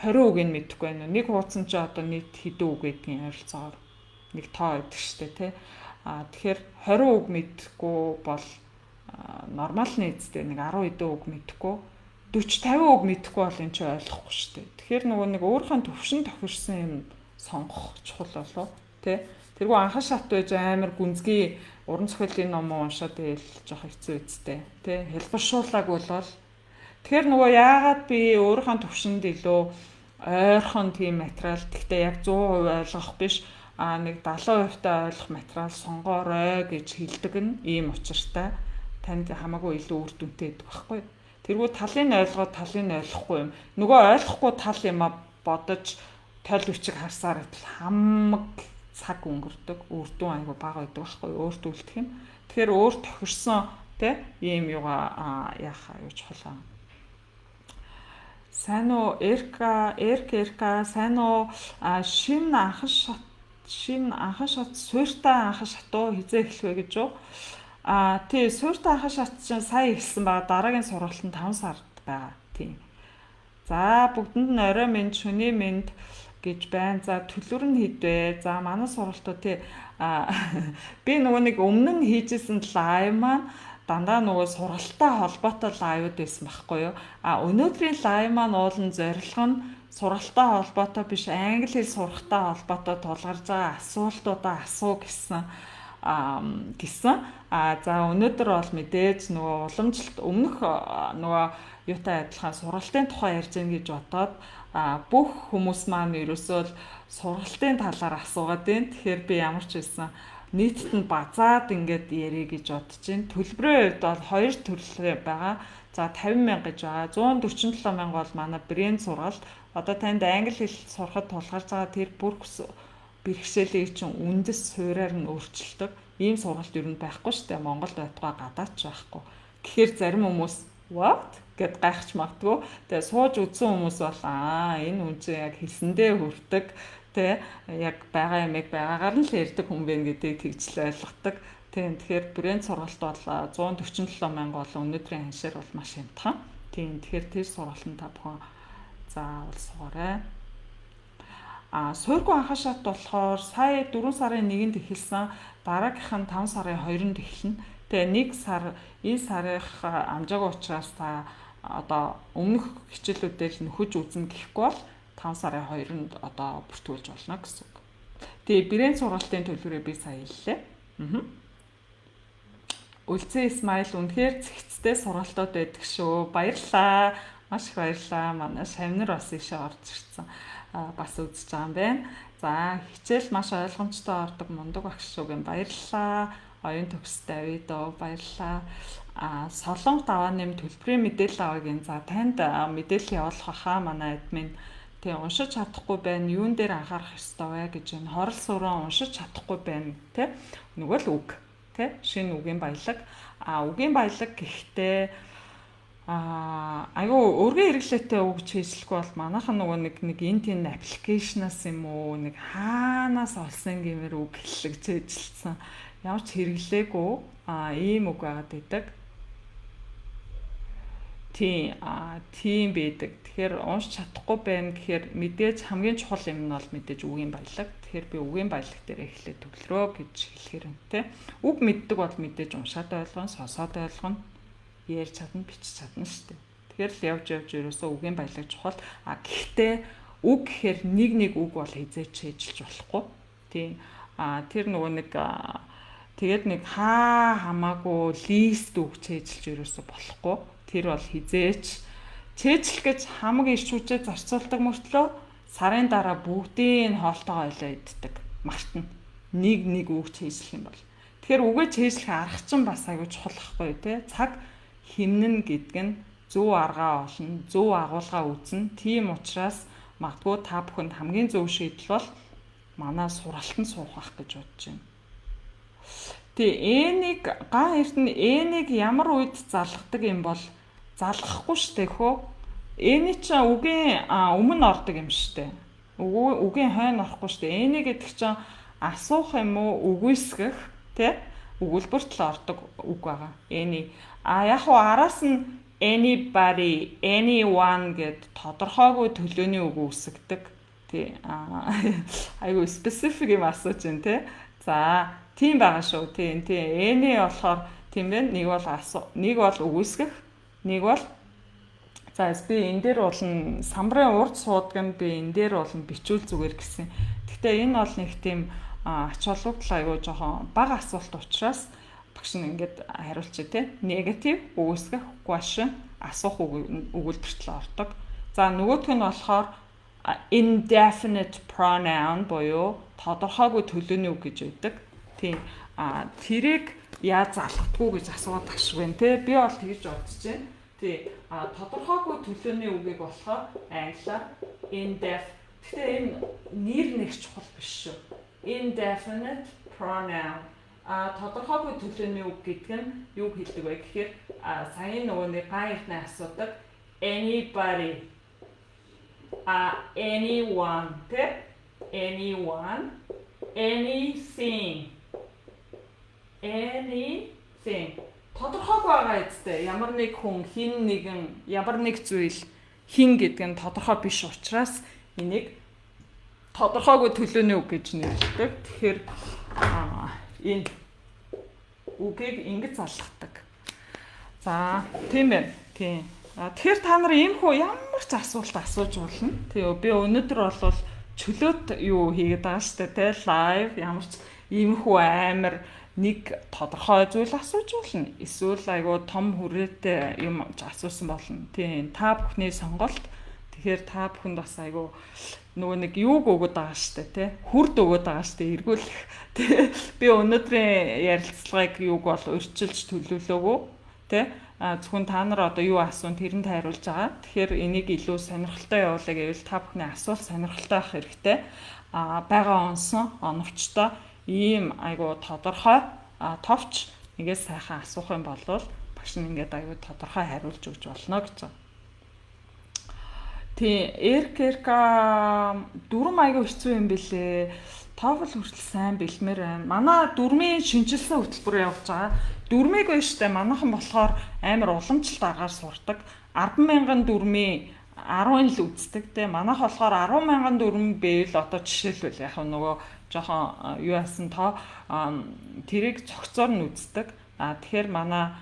20 үгийг мэдэхгүй байна уу? Нэг хуудсан чи одоо нийт хэдэн үг гэдгийг ойролцоогоор нэг тоо байдаг шүү дээ, тий. А тэгэхээр 20 үг мэдэхгүй бол нормалны эцтэй нэг 10 хэдэн үг мэдэхгүй 40 50 үг мэдэхгүй бол энэ чи ойлгохгүй шүү дээ. Тэгэхээр нөгөө нэг өөрийнхөө төвшин тохирсон юм сонгох чухал болов тий. Тэргүй анхан шат байж амар гүнзгий уран зохиолын ном уншаад байвал жоох хэцүү үсттэй тий. Хэлбэршуулаагүй бол тэгэхээр нөгөө яагаад би өөрийнхөө төвшөнд илүү ойрхон тийм материал гэхдээ яг 100% ойлгох биш а нэг 70% та ойлгох материал сонгоорой гэж хэлдэг нь ийм учиртай. Танд хамаагүй илүү үр дүнтэй байдаг байхгүй. Тэргүй талыг нь ойлгоод талыг нь ойлгохгүй юм. Нөгөө ойлгохгүй тал юма бодож тойл бичиг харсаар байтал хамаг цаг өнгөрдөг, үр дүн айгүй бага байдаг байхгүй өөрт үлдэх юм. Тэгэхээр өөр тохирсон тэ ийм юга яах аюу чухал. Сайн уу Эрка, Эрка сайн уу? Шинэ анхан шат, шинэ анхан шат, сууртай анхан шатуу хизээ эхлэх вэ гэж юу? А тий, сууртай анхан шат чинь сая эхэлсэн байгаа. Дараагийн сургалт нь 5 сард байгаа. Тий. За бүгдэнд нь орой минь, шөнийн минь гэж байна. За төлбөр нь хэд вэ? За манай сургалтууд тий би нөгөө нэг өмнө нь хийжсэн live маань дандаа нөгөө сургалттай холбоотой live ууд байсан байхгүй юу? А өнөөдрийн live маань уулын зорилго нь сургалттай холбоотой биш, англи хэл сурахтай холбоотой тулгарч байгаа асуултуудаа асуу гэсэн гэсэн. А за өнөөдөр бол мэдээж нөгөө уламжлалт өмнөх нөгөө юутай адилхан сургалтын тухай ярьж гин гэж бодоод бүх хүмүүс маань ерөөсөө л сургалтын талаар асуугаад байна. Тэгэхээр би ямар ч байсан нийтэд нь базаад ингээд ярий гэж бодож байна. Төлбөрийн хувьд бол хоёр төрөл байгаа. За 50 мянга гэж байгаа. 147 мянга бол манай брэнд сургалт. Одоо танд англи хэл сурахад тулгарч байгаа тэр бүр бэрхшээлийг чинь үндэс суурьаар нь өөрчилдөг. Ийм сургалт ер нь байхгүй шүү дээ. Монголд байтугай гадаад ч байхгүй. Тэгэхээр зарим хүмүүс what гэд гайхаж магадгүй. Тэгээ сууж үзсэн хүмүүс бол энэ хүн чинь яг хэлсэндээ хүрдэг тэ яг байгаа юмыг байгаагаар нь л ярьдаг хүн бэ гэдгийг тэгжл ойлгодог. Тийм, тэгэхээр брэнд сургалт бол 147 мянга бол өнөөдрийн ханшаар бол маш хямдхан. Тийм, тэгэхээр тэр сургалтанд та бүхэн заавал суугаарай. А суургүй анхан шат болохоор сая 4 сарын 1-нд эхэлсэн, дараагийнх нь 5 сарын 2-нд эхэлнэ. Тэгээ нэг сар, энэ сарынх амжаагүй учраас та одоо өмнөх хичээлүүдээ л нөхөж үзнэ гэхгүй бол 5 сарын 2-нд одоо бүртгүүлж болно гэсэн үг. Тэгээ брэнд сургалтын төлбөрийг би сая хэллээ. Үлзэн Исмаил, үнэхээр цэгцтэй сургалтууд байдаг шүү. Баярлалаа. Маш их баярлалаа. Манай шавнар бас ийшээ орж ирсэн. Бас үзэж байгаа юм байна. За, хичээл маш ойлгомжтой ордог, мундаг багш шүү гэн, баярлалаа. Оюун төгс Давидо, баярлалаа. Солонго даваа нэм, төлбөрийн мэдээлэл авъя гин. За, танд мэдээлэл явуулах хаа манай админ. Тэгээ уншиж чадахгүй байна. Юун дээр анхаарах ёстой вэ гэж энэ хорол суран уншиж чадахгүй байна, тэ. Нөгөө л үг, тэ, шинэ үгийн баялаг. Үгийн баялаг гэхдээ айгүй өргөн хэрэглээтэй үг чийжлэхгүй бол манайхан нөгөө нэг нэг энэ тийм application аас юм уу, нэг хаанаас олсон гэмээр үг хэллэг чийжилсэн. Ямар ч хэрэглээгүй ийм үг байгаад байдаг. Тийм, тийм байдаг. Тэгэхээр уншиж чадахгүй байна гэхээр мэдээж хамгийн чухал юм нь бол мэдээж үгийн баялаг. Тэгэхээр би үгийн баялаг дээр эхлээд төвлөрөө гэж хэлэхээр байна те. Үг мэддэг бол мэдээж уншаад ойлгоно, сонсоод ойлгоно, ярьж чадна, бичиж чадна шүү дээ. Тэгэхээр л явж явж ерөөсөө үгийн баялаг чухал. Гэхдээ үг гэхээр нэг нэг үг бол хэзээ ч чийжилж болохгүй. Тийм. Тэр нөгөө нэг тэгээд нэг хаа хамаагүй list үг чийжилж ерөөсөө болохгүй. Тэр бол хэзээ ч чийжлэх гэж хамаг эрч хүчээ зарцуулдаг мөртлөө сарын дараа бүгдийг хоолтойгоо ойлоо иддэг. Мартна. Нэг нэг үг чийжлэх юм бол. Тэгэхээр үгээ чийжлэх арга чинь бас аягүй чухал байхгүй, тий. Цаг хэмнэн гэдэг нь зөв аргаа олно, зөв агуулгаа үзнэ. Тийм учраас магадгүй та бүхэнд хамгийн зөв шийдэл бол манай сургалтанд суух байх гэж бодож байна. Тэгээ any-г ган эрдэнэ any-г ямар үед залгадаг юм бол залгахгүй штэ хөө. Any чинь үгийн өмнө ордог юм штэ. Үгийн хойно орохгүй штэ. Any гэдэг чинь асуух юм уу, үгүйсгэх, тий, өгүүлбэрт л ордог үг байгаа. Any. Яг уу араас нь anybody, anyone гэд тодорхойгүй төлөөний үг үүсгдэг. Тий. Айгу specific юм асууж байна, тий. За, тийм байгаа шүү. Тийм, тий. Any болохоор тийм байна. Нэг бол асуу, нэг бол үгүйсгэх, нэг бол. За, би энэ дээр бол самбарын урд суудаг нь би энэ дээр бол бичүүл зүгээр гэсэн. Гэхдээ энэ бол нэг тийм ач холбогдол айгүй жоохон бага асуулт учраас багш нь ингээд хариулчих, тий. Negative, үгүйсгэх, question, асуух өгүүлбэрт л ордог. За, нөгөөх нь болохоор indefinite pronoun буюу тодорхойгүй төлөөний үг гэж байдаг. Тийм. Тэрийг яаж залгадаггүй гэж асууад ташгүй байна, те. Би бол тэгж бодож байна. Тий. Тодорхойгүй төлөөний үгийг болохоор англиар indef. Гэтэ энэ нэр нэг чухал биш шүү. Indefinite pronoun, тодорхойгүй төлөөний үг гэдэг нь юуг хэлдэг вэ гэхээр саяын нөгөө нэг ган эрдэнэ асуудаг anybody, anyone, тэ, anyone, anything, anything тодорхойгүй байгаа үстэй, ямар нэг хүн, хэн нэгэн, ямар нэг зүйл, хэн гэдэг нь тодорхой биш учраас энийг тодорхойгүй төлөөний үг гэж нэрлэдэг. Тэгэхээр энэ үгийг ингэж залгадаг. За, тийм байна. Тийм. Тэгэхээр та нар иймхүү ямар ч асуулт асууж болно. Тийм, би өнөөдөр бол чөлөөт юу хийгээд байгаа штэ, тэ, live. Ямар ч иймхүү амар нэг тодорхой зүйл асууж болно. Эсвэл айгуу том хүрээтэй юм асуусан болно. Тийм, та бүхний сонголт. Тэгэхээр та бүхэнд бас айгуу нөгөө нэг юуг өгöd байгаа штэ, тий, хүрд өгöd байгаа штэ, эргүүлэх, тий. Би өнөөдрийн ярилцлагыг юуг бол урьдчилж төлөвлөөгүй, тий. Зөвхөн та нар одоо юу асуун, тэрэнд хариулж байгаа. Тэгэхээр энийг илүү сонирхолтой явуулъя гэвэл та бүхний асуулт сонирхолтой байх хэрэгтэй. Байгаа онсон оновчтой ийм айгуу тодорхой товч ингээд сайхан асуух юм бол багш нь ингээд айгуу тодорхой хариулж өгч болно гэж байна. Тий, РКРК дүрм айгуу хэцүү юм бэлээ. TOEFL хүртэл сайн бэлмээр байна. Манай дүрмийн шинэчилсэн хөтөлбөр явж байгаа. Дүрмийг байна штэ, манайхан болохоор амар уламжлалт аргаар сурдаг. 10,000 дүрмийн 10 л үздэг, те. Манайх болохоор 10,000 дүрм байвал одоо жишээлбэл яг нөгөө жоохон юу яасан тоо тэрийг цогцоор нь үздэг. Тэгэхээр манай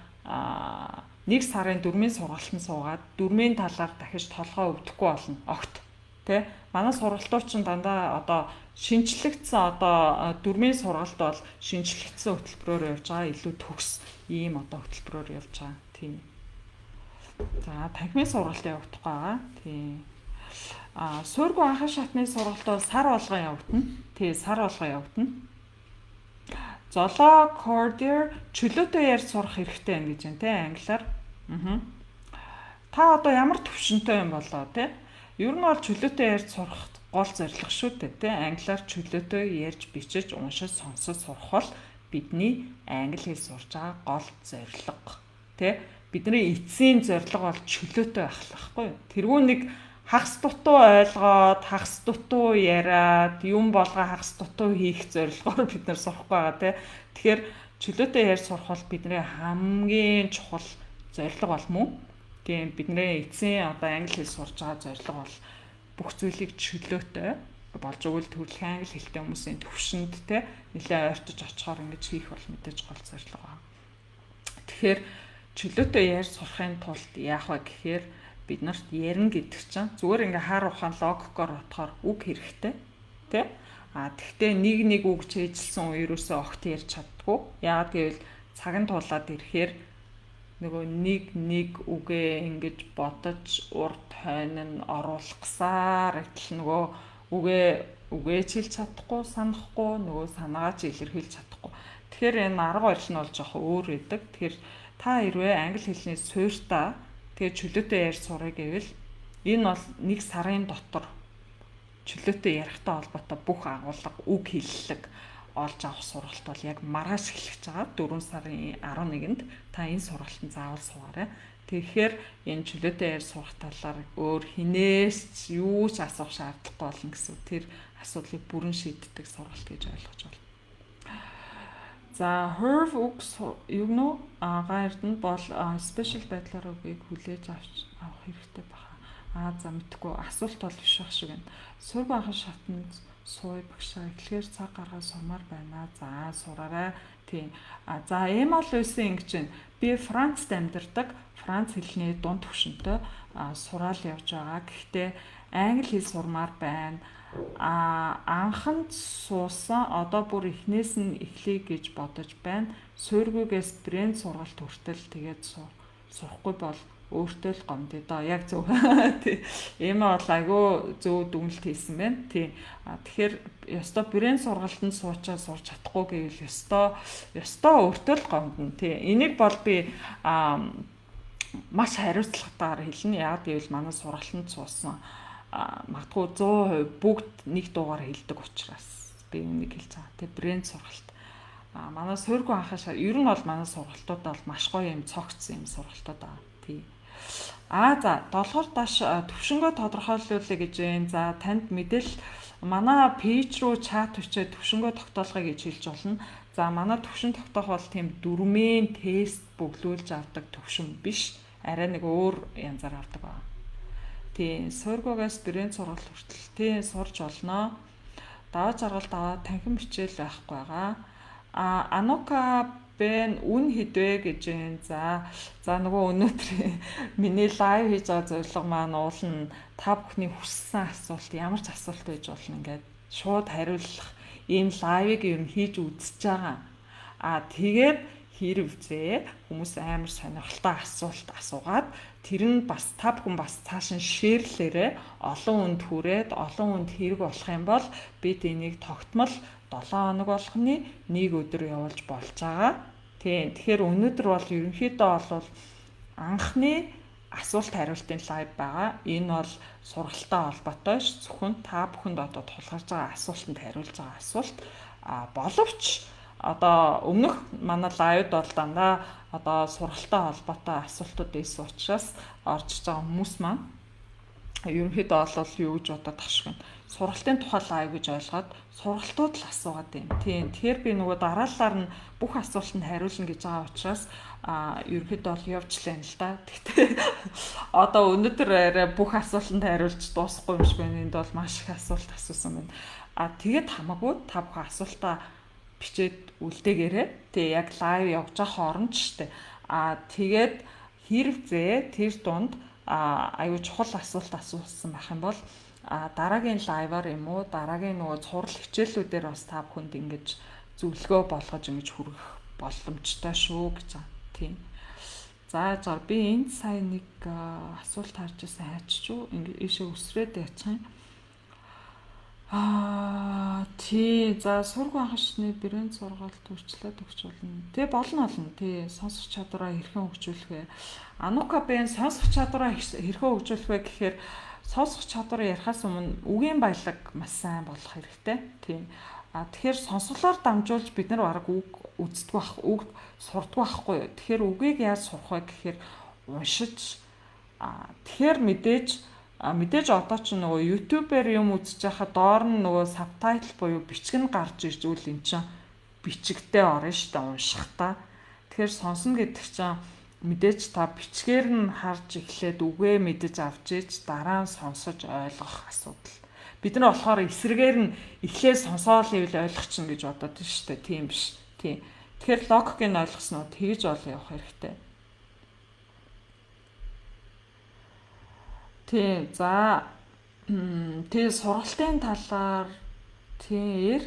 нэг сарын дөрмийн сургалтанд суугаад дөрмийн талаар дахиж толгой өвдөхгүй болно. Огт. Тэ? Манай сургалтууд чинь дандаа одоо шинжлэгдсэн, одоо дөрмийн сургалт бол шинжлэгдсэн хөтөлбөрөөр явж байгаа, илүү төгс ийм одоо хөтөлбөрөөр явж байгаа. Тийм. За, танхимын сургалт явагдахгүй байгаа. Тийм. Суургүй анхан шатны сургалт бол сар болгон явагдана. Тий, сар болгон явагдана. Золоо Cordier, чөлөөтэй ярьж сурах хэрэгтэй юм гэж байна те, англиар. Аа. Та одоо ямар төвшөнтэй юм болоо те? Ер нь бол чөлөөтэй ярьж сурах гол зорилго шүү дээ те. Англиар чөлөөтэй ярьж, бичиж, уншиж, сонсож сурах бол бидний англи хэл сурж байгаа гол зорилго. Тэ? Бидний эцсийн зорилго бол чөлөөтэй байх л байхгүй юу? Тэргүй нэг хагас дутуу ойлгоод, хагас дутуу яриад, юм болгоо хагас дутуу хийх зорилгоор бид нар сурахгүй байгаа тий. Тэгэхээр чөлөөтэй ярьж сурах бол бидний хамгийн чухал зорилго бол мөн. Тийм, бидний эцсийн одоо англи хэл сурж байгаа зорилго бол бүх зүйлийг чөлөөтэй болж өгвөл төрөлхийн англи хэлтэй хүмүүсийн төвшөнд те нэлээ ойртож очихоор ингэж хийх бол мэдээж гол зорилго байна. Тэгэхээр чөлөөтэй ярьж сурахын тулд яах вэ гэхээр бид нарт ярина гэдэг чинь зүгээр ингээ хар ухаан логикоор бодохоор үг хэрэгтэй тий. А тэгтээ нэг нэг үг чэйжилсэн үе ерөөсөө огт ярьж чаддгүй. Яагаад гэвэл цаг нь тулаад ирэхээр нөгөө нэг нэг үгээ ингэж бодож урд хойно нь оруулахсаар гэтэл нөгөө үгээ үгээ ч хэлж чадахгүй, санахгүй, нөгөө санаагаа ч илэрхийлж чадахгүй. Тэгэхээр энэ арга барил нь бол жоохон өөр байдаг. Тэгэхээр та хэрвээ англи хэлний суурьтаа, тэгээ чөлөөтэй ярьж сурах гэвэл энэ бол нэг сарын дотор чөлөөтэй ярихтай холбоотой бүх агуулга, үг хэллэг олж авах сургалт бол яг маргааш эхлэж байгаа. 4 сарын 11-нд та энэ сургалтанд заавал суугаарай. Тэгэхээр энэ чөлөөтэй ярьж сурах талаар өөр хинээс ч юу ч асуух шаардлагагүй болно гэсэн. Тэр асуудлыг бүрэн шийддэг сургалт гэж ойлгож байна. За, Herve үг юу нөө агаа эрдэнэ бол special байдлаар үгийг хүлээж авч авах хэрэгтэй баха. За, мэдхгүй, асуулт бол биш байх шиг байна. Суурь анхан шатанд сууя багшаа, эхлэхээр цаг гаргаад сурмаар байна. За, сураарай. Тийм. За, Эмал байсан ингэж байна. Би Францд амьдардаг. Франц хэлний дунд түвшинтэй сураал явж байгаа. Гэхдээ англи хэл сурмаар байна. Анханд суусан, одоо бүр эхнээс нь эхлэе гэж бодож байна. Суургүйгээс брэнд сургалт хүртэл тэгээд сурахгүй бол өөртөө л гомдъё доо. Яг зөв. Тий. Эма бол айгүй зөв дүгнэлт хийсэн байна. Тий. Тэгэхээр ёстой брэнд сургалтанд суучаа сурч чадахгүй гэвэл ёстой ёстой өөртөө л гомдно. Тий. Энийг бол би маш хариуцлагатайгаар хэлнэ. Яг гэвэл манай сургалтанд суусан магадгүй 100% бүгд нэг дуугаар хэлдэг учраас би үнийг хэлж байгаа. Тэг брэнд сургалт. Манай суургүй анхаа ер нь бол манай сургалтууд бол маш гоё юм цогц юм сургалтууд аа. Тий. За, долгоор даш төвшөнгөө тодорхойлуулъя гэж байна. За, танд мэдээлэл манай page руу чат өчөө төвшөнгөө тогтоолгоё гэж хэлж болно. За, манай төвшин тогтоох бол тийм дөрмийн тест бөглүүлж авдаг төвшин биш. Арай нэг өөр янзаар авдаг байна. Тийм, суургугаас брэнд сургалт хүртэл тийм сурч олноо. Даваа жаргал даваа танхим хичээл байхгүй байгаа. Анука Бэн, үн хэдвэ гэж байна. За, нөгөө өнөөдөр миний live хийж байгаа зорилго маань уул нь та бүхний хүссэн асуулт, ямар ч асуулт байж болно, ингээд шууд хариулах ийм live-ыг ер нь хийж үзэж байгаа. Тэгээд хэрвээ хүмүүс амар сонирхолтой асуулт асуугаад, тэр нь бас та бүхэн бас цааш нь share лээрээ олон хүнд хүрээд, олон хүнд хэрэг болох юм бол бид энийг тогтмол 7 хоног болгоны нэг өдөр явуулж болж байгаа. Тийм. Тэгэхээр өнөөдөр бол ерөнхийдөө бол анхны асуулт хариултын live байгаа. Энэ бол сургалттай холбоотой ш. Зөвхөн та бүхэнд одоо тулгарч байгаа асуултанд хариулж байгаа асуулт. Боловч одоо өмнөх манай live-д бол дандаа одоо сургалттай холбоотой асуултууд байсан учраас орж байгаа хүмүүс маань ерөнхийдөө бол юу гэж бодоод тах шиг байна. Сургалтын тухай live гэж ойлгоод сургалтууд л асуугаад байна. Тийм. Тэгэхээр би нөгөө дараалалаар нь бүх асуултанд хариулна гэж байгаа учраас ерөнхийдөө бол явж лээ л да. Гэхдээ одоо өнөөдөр арай бүх асуултанд хариулж дуусахгүй юм шиг байна. Энд бол маш их асуулт асуусан байна. Тэгээд хамаагүй та бүхэн асуултаа бичээд үлдээгээрэй. Тэгээ яг live явж байгаа хооронд ч штэ. Тэгээд хэрвээ тэр дунд аюу чухал асуулт асуусан байх юм бол дараагийн live аар юм уу, дараагийн нөгөө цуврал хичээлүүдээр бас та бүхэнд ингэж зөвлөгөө болгож ингэж хүргэх боломжтой шүү гэж байгаа. Тийм. За за, би энд сая нэг асуулт харж байсан, хайчч юу, ингэ ийшээ өсрээд яачих юм. Тий, за, сург анхан шатны брэнд сургалт үйлчлээд өгч болно. Тэ, болно, болно. Тий, сонсох чадвараа хэрхэн хөгжүүлэх вэ? Анука бэн, сонсох чадвараа хэрхэн хөгжүүлэх вэ гэхээр сонсох чадвараа ярихаас өмнө үгийн баялаг маш сайн болох хэрэгтэй. Тийм. Тэгэхээр сонсголоор дамжуулж бид нар бараг үг үздэг бах, үг сурдаг байхгүй юу? Тэгэхээр үгийг яаж сурах вэ гэхээр уншиж, тэгэхээр мэдээж одоо ч нөгөө YouTube-ээр юм үзэж байхад доор нь нөгөө subtitle буюу бичиг нь гарч ирж үл эн чинь бичигтэй орно шүү дээ уншихдаа. Тэгэхээр сонсно гэдэг чинь мэдээж та бичгээр нь харж эхлээд үгээ мэдэж авч иж дараа нь сонсож ойлгох асуудал. Бид нар болохоор эсрэгээр нь эхлээд сонсоол ивэл ойлгочихно гэж бодоод тийм шүү дээ. Тийм биш. Тийм. Тэгэхээр логикийг нь ойлгосноо тэгж ол явах хэрэгтэй. Тийм. За, тэгээ сургалтын талаар, тийм,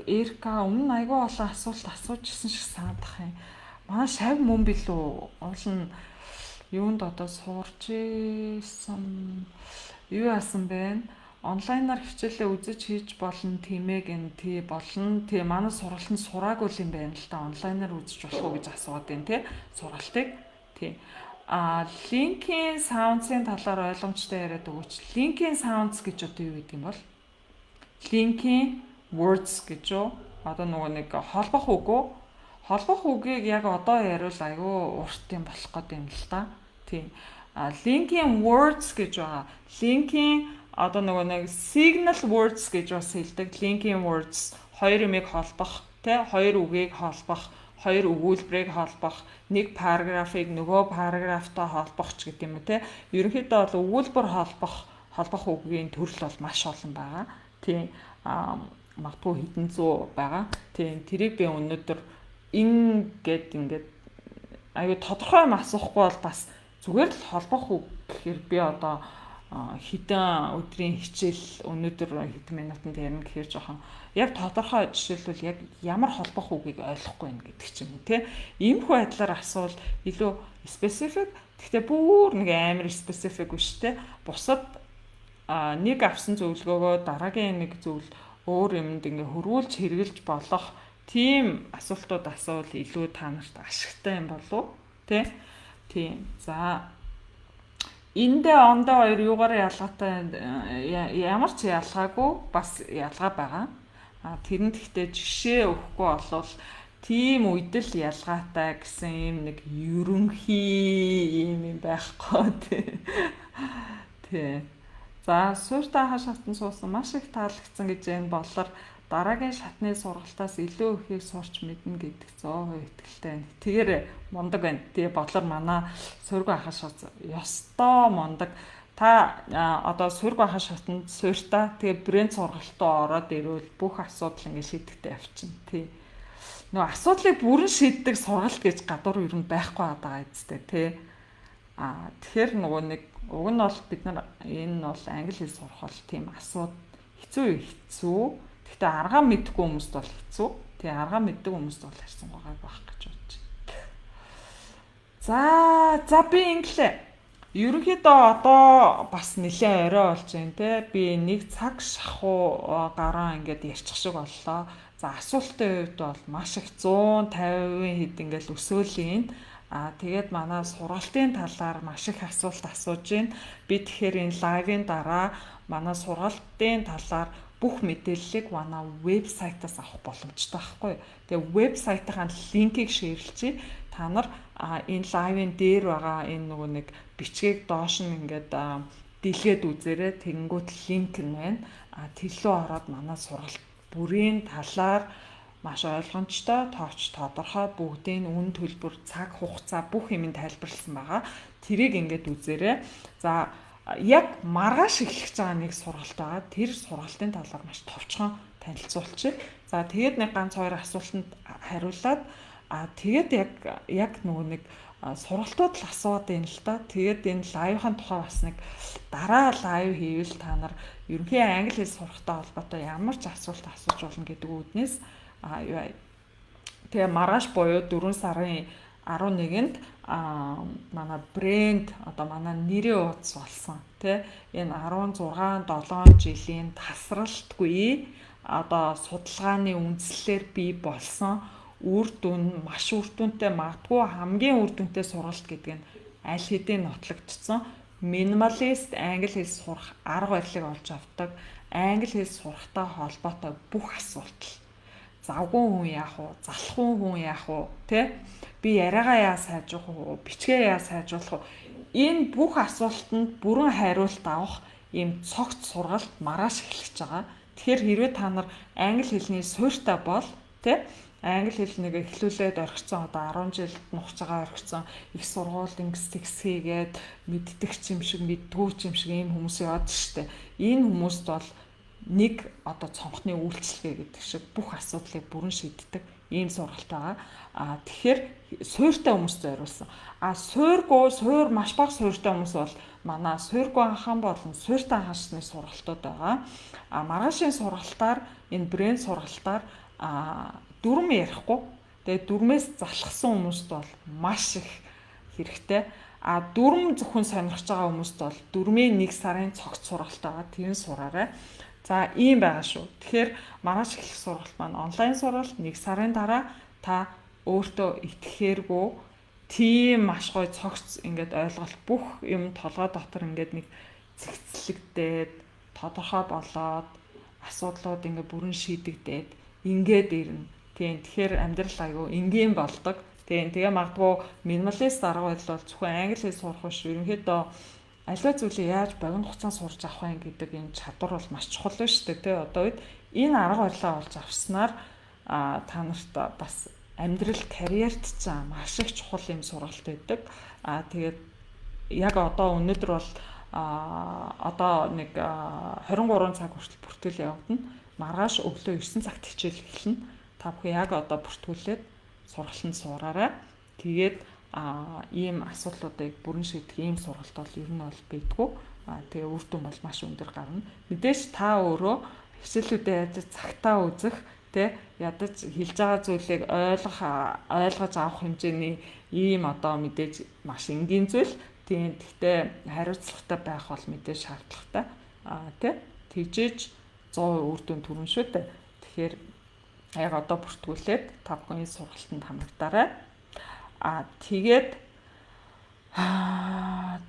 Эрка өмнө айгүй олон асуулт асууж ирсэн шиг санагдах юм. Манай шав мөн билүү? Уул нь юунд одоо сурч исэн, юу яасан бэ? Онлайнаар хичээлээ үзэж хийж болно тимээ гэн, тий, болно. Тий, манай сургалтанд сураагүй юм байна л да. Онлайнаар үзэж болох уу гэж асууад байна тий. Сургалтыг. Тий. Linking sounds-ын талаар ойлгомжтой яриад өгөөч. Linking sounds гэж одоо юу гэдэг юм бол? Linking words гэж юу? Одоо нөгөө нэг холбох үг үү? Холбох үгийг яг одоо яриул айгүй урт юм болох гээд юм л та. Тийм. Linking words гэж байгаа. Linking одоо нөгөө нэг signal words гэж бас хэлдэг. Linking words хоёр юмыг холбох, тэ, хоёр үгийг холбох, хоёр өгүүлбэрийг холбох, нэг параграфыг нөгөө параграфтай холбох ч гэдэг юм уу, те. Ерөнхийдөө бол өгүүлбэр холбох үгийн төрөл бол маш олон байгаа. Тийм, магадгүй хэдэн зуун байгаа. Тийм, тэрийг би өнөөдөр ингээд ингээд аюу тодорхой юм асуухгүй бол бас зүгээр л холбох үг гэхээр би одоо хэдэн өдрийн хичээл өнөөдөр хэдэн минутанд ярина гэхээр жоохон яг тодорхой, жишээлбэл яг ямар холбох үгийг ойлгохгүй юм гэдэг ч юм уу, те, иймэрхүү байдлаар асуул илүү specific. Гэхдээ бүр нэг амар specific биш, те, бусад нэг авсан зөвлөгөөгөө дараагийн нэг зүйл өөр юмд ингээ хөрвүүлж хэрэгжилж болох тийм асуултууд асуувал илүү та нарт ашигтай юм болов, те. Тийм, за, in-дээ on-доо хоёр юугаар ялгаатай? Ямар ч ялгаагүй, бас ялгаа байгаа. Тэр нь гэхдээ жишээ өгөхгүй болвол тийм үед л ялгаатай гэсэн юм нэг ерөнхий юм байхгүй, тий. Тий. За, сууртай хаа шатан суусан маш их таалагдсан гэж энэ болоор дараагийн шатны сургалтаас илүү ихийг сурч мэднэ гэдэг 100% итгэлтэй байна. Тэгэхээр мундаг байна. Тэгээ бодлоор манай суургүй ахын шат ёстой мундаг. Та одоо суургүй ахын шатанд сууртаа тэгээ брэнд сургалтаа ороод ирвэл бүх асуудал ингэ шийдэгтэй явчихна. Тий. Нөгөө асуудлыг бүрэн шийддэг сургалт гэж гадуур ер нь байхгүй байгаа үстэй, тий. Тэгэхээр нөгөө нэг уг нь бол бид нар энэ нь бол англи хэл сурах бол тийм асуудал хэцүү хэцүү. Гэхдээ аргаа мэдэхгүй хүмүүст бол хэцүү. Тэгээ аргаа мэддэг хүмүүст бол харьцангуй байх гэж бодож байна. За за, би инглээ. Ерөнхийдөө одоо бас нэлээд орой болж байна, те. Би нэг цаг шахуу гараа ингээд ярьчих шиг боллоо. За, асуултын хувьд бол маш их 150-ын хэд ингээл өсөөлийн. Тэгээд манай сургалтын талаар маш их асуулт асууж байна. Би тэгэхээр энэ live ын дараа манай сургалтын талаар бүх мэдээллийг манай вебсайтаас авах боломжтой байхгүй. Тэгээ вебсайтынхаа линкийг share лчихье. Та нар энэ live ын дээр байгаа энэ нөгөө нэг бичгийг доош нь ингээд дэлгээд үзээрэй. Тэгэнгүүт линк нь байна. Тэр лүү ороод манай сургалт бүрийн талаар маш ойлгомжтой, тооч тодорхой, бүгдийн үн төлбөр, цаг хугацаа бүх юм тайлбарласан байгаа. Тэрийг ингээд үзээрэй. За, яг маргааш эхлэх байгаа нэг сургалт байгаа. Тэр сургалтын талаар маш товчхон танилцуулчих. За, тэгээд нэг ганц хоёр асуултанд хариулаад, тэгээд яг нөгөө нэг сургалтууд л асууад байна л да. Тэгээд энэ live ын тухай бас нэг дараа live хийвэл та нар ерөнхий англи хэл сурахтай холбоотой ямар ч асуулт асууж болно гэдэг үүднээс юу, тэгээ маргааш буюу 4 сарын 11-нд манай брэнд, одоо манай нэрийн хуудас болсон тий, энэ 16 7 жилийн тасралтгүй одоо судалгааны үндслээр бий болсон үр дүн, маш үр дүнтэй, магадгүй хамгийн үр дүнтэй сургалт гэдэг нь аль хэдийн нотлогдсон minimalist англи хэл сурах арга барилыг олж авдаг, англи хэл сурахтай холбоотой бүх асуулт. Завгүй хүн яах вэ? Залхуу хүн яах вэ? Тэ? Би яриагаа яа сайжруулах вэ? Бичгээ яа сайжруулах вэ? Энэ бүх асуултанд бүрэн хариулт авах ийм цогц сургалт маргааш эхлэж байгаа. Тэгэхээр хэрвээ та нар англи хэлний суурьтай бол, тэ, англи хэл нэг эхлүүлээд орхисон, одоо 10 жил нухацгаа орхисон, их сургууль ингэс тэгс хийгээд мэддэг ч юм шиг, мэддгүү ч юм шиг ийм хүмүүс яваад штэ. Энэ хүмүүст бол нэг одоо цонхны үйлчилгээ гэдэг шиг бүх асуудлыг бүрэн шийддэг ийм сургалт байгаа. Тэгэхээр суурьтай хүмүүст зориулсан. Суургүй, суур маш бага суурьтай хүмүүс бол манай суургүй анхан болон суурьтай анхан шатны сургалтууд байгаа. Маргаашийн сургалтаар, энэ брэнд сургалтаар дүрм ярихгүй. Тэгээд дүрмээс залхсан хүмүүст бол маш их хэрэгтэй. Дүрм зөвхөн сонирхож байгаа хүмүүст бол дүрмийн нэг сарын цогц сургалт байгаа. Тийм сураарай. За, ийм байгаа шүү. Тэгэхээр маргааш эхлэх сургалт маань онлайн сургалт, нэг сарын дараа та өөртөө итгэхээргүй тийм маш гоё цогц ингээд ойлголт, бүх юм толгой дотор ингээд нэг зэгцлэгдээд, тодорхой болоод, асуудлууд ингээд бүрэн шийдэгдээд ингээд ирнэ. Тийм, тэгэхээр амьдрал айгүй энгийн болдог. Тийм, тэгээ магадгүй minimalist арга барил бол зөвхөн англи хэл сурах биш, ерөнхийдөө аливаа зүйлийг яаж богино хугацаанд сурж авах юм гэдэг энэ чадвар бол маш чухал байна шүү дээ, тий, одоо үед энэ арга барилаа олж авснаар та нарт бас амьдрал, карьерт ч маш их чухал юм сургалт байдаг. Тэгээд яг одоо өнөөдөр бол одоо нэг 23 цаг хүртэл бүртгэл явагдана. Маргааш өглөө 9 цагт хичээл эхэлнэ. Та бүхэн яг одоо бүртгүүлээд сургалтанд сураарай. Тэгээд ийм асуудлуудыг бүрэн шийдэх ийм сургалт бол ер нь бол байдгүй. Тэгээ үр дүн бол маш өндөр гарна. Мэдээж та өөрөө хичээлүүдээ яаж цагтаа үзэх, тэ, ядаж хэлж байгаа зүйлийг ойлгох, ойлгож авах хэмжээний ийм одоо мэдээж маш энгийн зүйл. Тийм, гэхдээ хариуцлагатай байх бол мэдээж шаардлагатай. Тэ, тэгжээж 100% үр дүн төрнө шүү дээ. Тэгэхээр яг одоо бүртгүүлээд та бүхэн сургалтанд хамрагдаарай. Тэгээд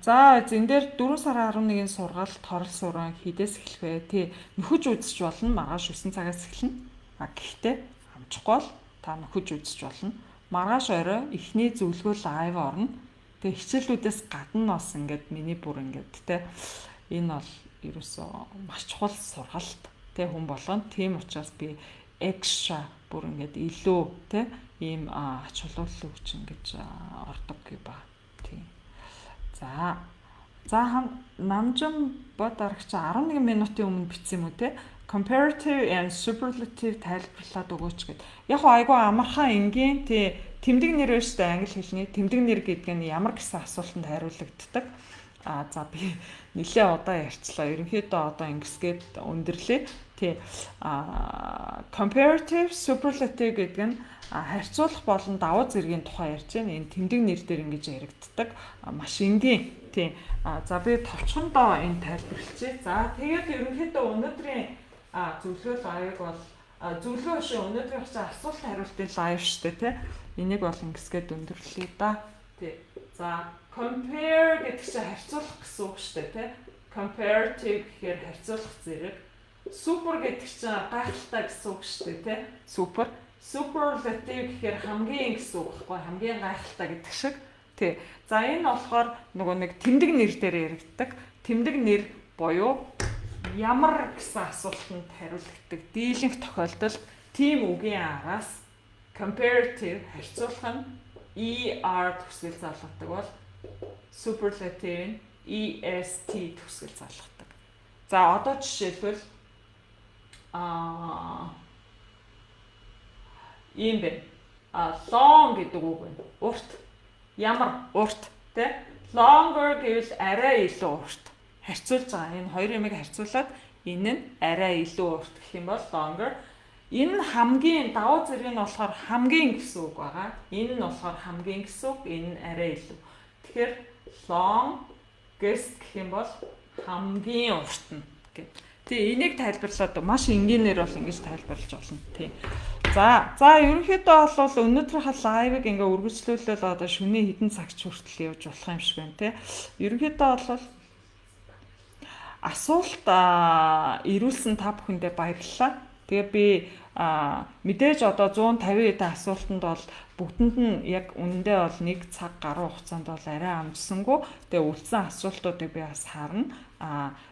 за, зэн дээр 4 сарын 11-ний сургалт хорол суран хэдээс эхлэх вэ? Тий, нөхөж үзэж болно. Маргааш 9 цагаас эхэлнэ. Гэхдээ амжихгүй бол та нөхөж үзэж болно. Маргааш орой эхний зөвлөгөө live орно. Тэгээ хичээлүүдээс гадна бас ингээд миний бүр ингээд, те, энэ бол ерөөсөө маш чухал сургалт, те, хүн болгоно. Тийм учраас би extra бүр ингээд илүү, те, ийм ач холбогдол өгч ингэж ордог ба. Тийм. За. За, намжин бод арагч 11 минутын өмнө бичсэн юм уу, те? Comparative and superlative тайлбарлаад өгөөч гэд. Яг гоо айгүй амархан, энгийн, тий, тэмдэг нэр байна шүү дээ, англи хэлний тэмдэг нэр гэдэг нь ямар гэсэн асуултанд хариулагддаг. За, би нэлээ удаа ярьчлаа. Ерөнхийдөө одоо ингэсгээд өндөрлөө. Тий. Comparative, superlative гэдэг нь харьцуулах болон давуу зэргийн тухай ярьж байна. Энэ тэмдэг нэр дээр ингэж яригддаг. Маш энгийн. Тийм. За, би товчхондоо энэ тайлбарлчихъя. За, тэгээд ерөнхийдөө өнөөдрийн зөвлөгөө live бол, зөвлөгөө биш, өнөөдрийн чинь асуулт хариултын live шүү дээ, тий. Энийг бол ингэсгээд өндөрлөе да. Тий. За, compare гэдэг чинь харьцуулах гэсэн үг шүү дээ, тий. Comparative гэхээр харьцуулах зэрэг. Super гэдэг чинь гайхалтай гэсэн үг шүү дээ, тий. Super. Superlative гэхээр хамгийн гэсэн үг байхгүй, хамгийн гайхалтай гэдэг шиг. Тий. За, энэ болохоор нөгөө нэг тэмдэг нэр дээр яригддаг. Тэмдэг нэр буюу ямар гэсэн асуултанд хариулагддаг. Дийлэнх тохиолдолд тийм үгийн араас comparative харьцуулах нь ER төгсгөл залгадаг бол superlative нь EST төгсгөл залгадаг. За, одоо жишээлбэл Ийм бэ. Long гэдэг үг байна. Урт. Ямар урт, тэ? Longer гэвэл арай илүү урт. Харьцуулж байгаа. Энэ хоёр юмыг харьцуулаад энэ нь арай илүү урт гэх юм бол longer. Энэ нь хамгийн давуу зэрэг нь болохоор хамгийн гэсэн үг байгаа. Энэ нь болохоор хамгийн гэсэн үг, энэ нь арай илүү. Тэгэхээр longest гэх юм бол хамгийн урт нь гэх. Тий, энийг тайлбарлаад маш энгийнээр бол ингэж тайлбарлаж болно. Тий. За, ерөнхийдөө бол өнөөдрийнхөө live ыг ингээ үргэлжлүүлэл одоо шөнийн хэдэн цагч хүртэл явж болох юм шиг байна, тий. Ерөнхийдөө бол асуулт ирүүлсэн та бүхэндээ баярлалаа. Тэгээ би мэдээж одоо 150 хэдэн асуултанд бол бүгдэнд нь яг үнэндээ бол 1 цаг гаруй хугацаанд бол арай амжсангүй. Тэгээ үлдсэн асуултуудыг би бас харна.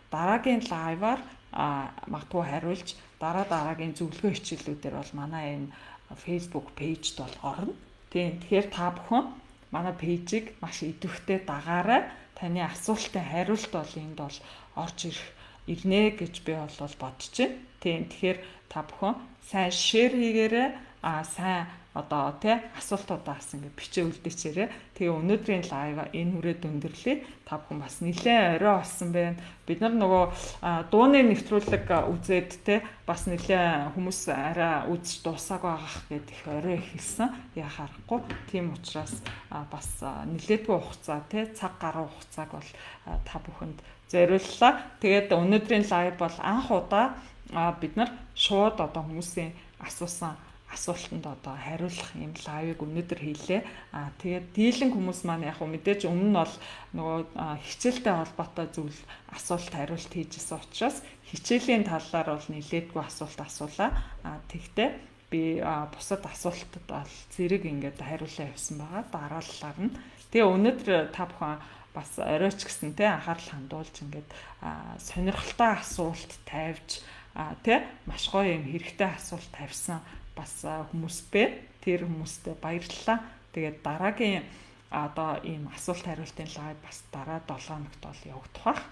Дараагийн live аар магадгүй хариулж, дараа дараагийн зөвлөгөө хичээлүүдээр бол манай энэ Facebook page д бол орно. Тийм. Тэгэхээр та бүхэн манай page ийг маш идэвхтэй дагаарай. Таны асуултын хариулт бол энд бол орж ирнэ гэж би бол бодож байна. Тийм. Тэгэхээр та бүхэн сайн share хийгээрэй. Сайн одоо тий асуултуудаа бас ингэ бичээ үлдээчээрэй. Тэгээ өнөөдрийн live энэ хүрээд өндөрлөе. Та бүхэн бас нэлээд орой болсон байна. Бид нар нөгөө дууны нэвтрүүлэг үзээд те бас нэлээд хүмүүс арай үзэж дуусаагүй байгаах гээд их орой эхэлсэн. Яа харахгүй. Тийм учраас бас нэлээдгүй хугацаа, те цаг гаруй хугацааг бол та бүхэнд зориуллаа. Тэгээд өнөөдрийн live бол анх удаа бид нар шууд одоо хүмүүсийн асуусан асуултанд одоо хариулах юм live ыг өнөөдөр хийлээ. Тэгээд дийлэн хүмүүс маань яг мэдээж өмнө нь бол нөгөө хичээлтэй холбоотой зүйл асуулт хариулт хийжсэн учраас хичээлийн талаар бол нэлээдгүй асуулт асуулаа. Тэгтээ би бусад асуултад бол зэрэг ингээд хариулаа явсан байгаа. Дараалалаар нь. Тэгээ өнөөдөр та бүхэн бас оройч гэсэн те анхаарал хандуулж ингээд сонирхолтой асуулт тавьж, тэ маш гоё юм хэрэгтэй асуулт тавьсан бас хүмүүс бэ. Тэр хүмүүстээ баярлалаа. Тэгээд дараагийн одоо ийм асуулт хариултын live бас дараа 7 хоногт бол явагдах бах.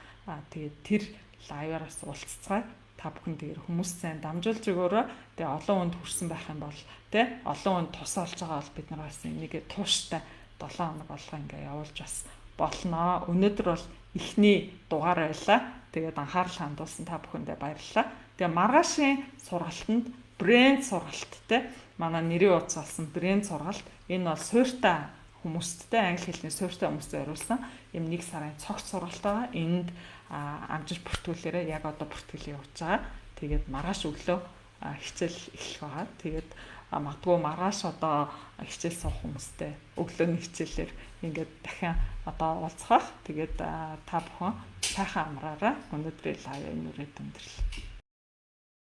Тэгээд тэр live аараас уулзцгаая. Та бүхэн тэгэхээр хүмүүс сайн дамжуулж өгөөрэй. Тэгээ олон хүнд хүрсэн байх юм бол тэ олон хүнд тус олж байгаа бол бид нар бас энийг тууштай 7 хоног болго ингээ явуулж бас болноо. Өнөөдөр бол эхний дугаар байлаа. Тэгээд анхаарал хандуулсан та бүхэндээ баярлалаа. Тэгээ маргаашийн сургалтанд брэнд сургалттай, манай нэрийн утас болсон брэнд сургалт, энэ бол суурьтай хүмүүсттэй, англи хэлний суурьтай хүмүүст зориулсан юм нэг сарын цогц сургалт байгаа. Энд амжиж бүртгүүлээрээ, яг одоо бүртгэл явуулж байгаа. Тэгээд маргааш өглөө хичээл эхлэх байгаа. Тэгээд магадгүй маргааш одоо хичээл суух хүмүүстэй өглөөний хичээлээр ингээд дахин одоо уулзах. Тэгээд та бүхэн сайхан амраарай. Өнөөдрийн live энэ үрээд өндөрлөө.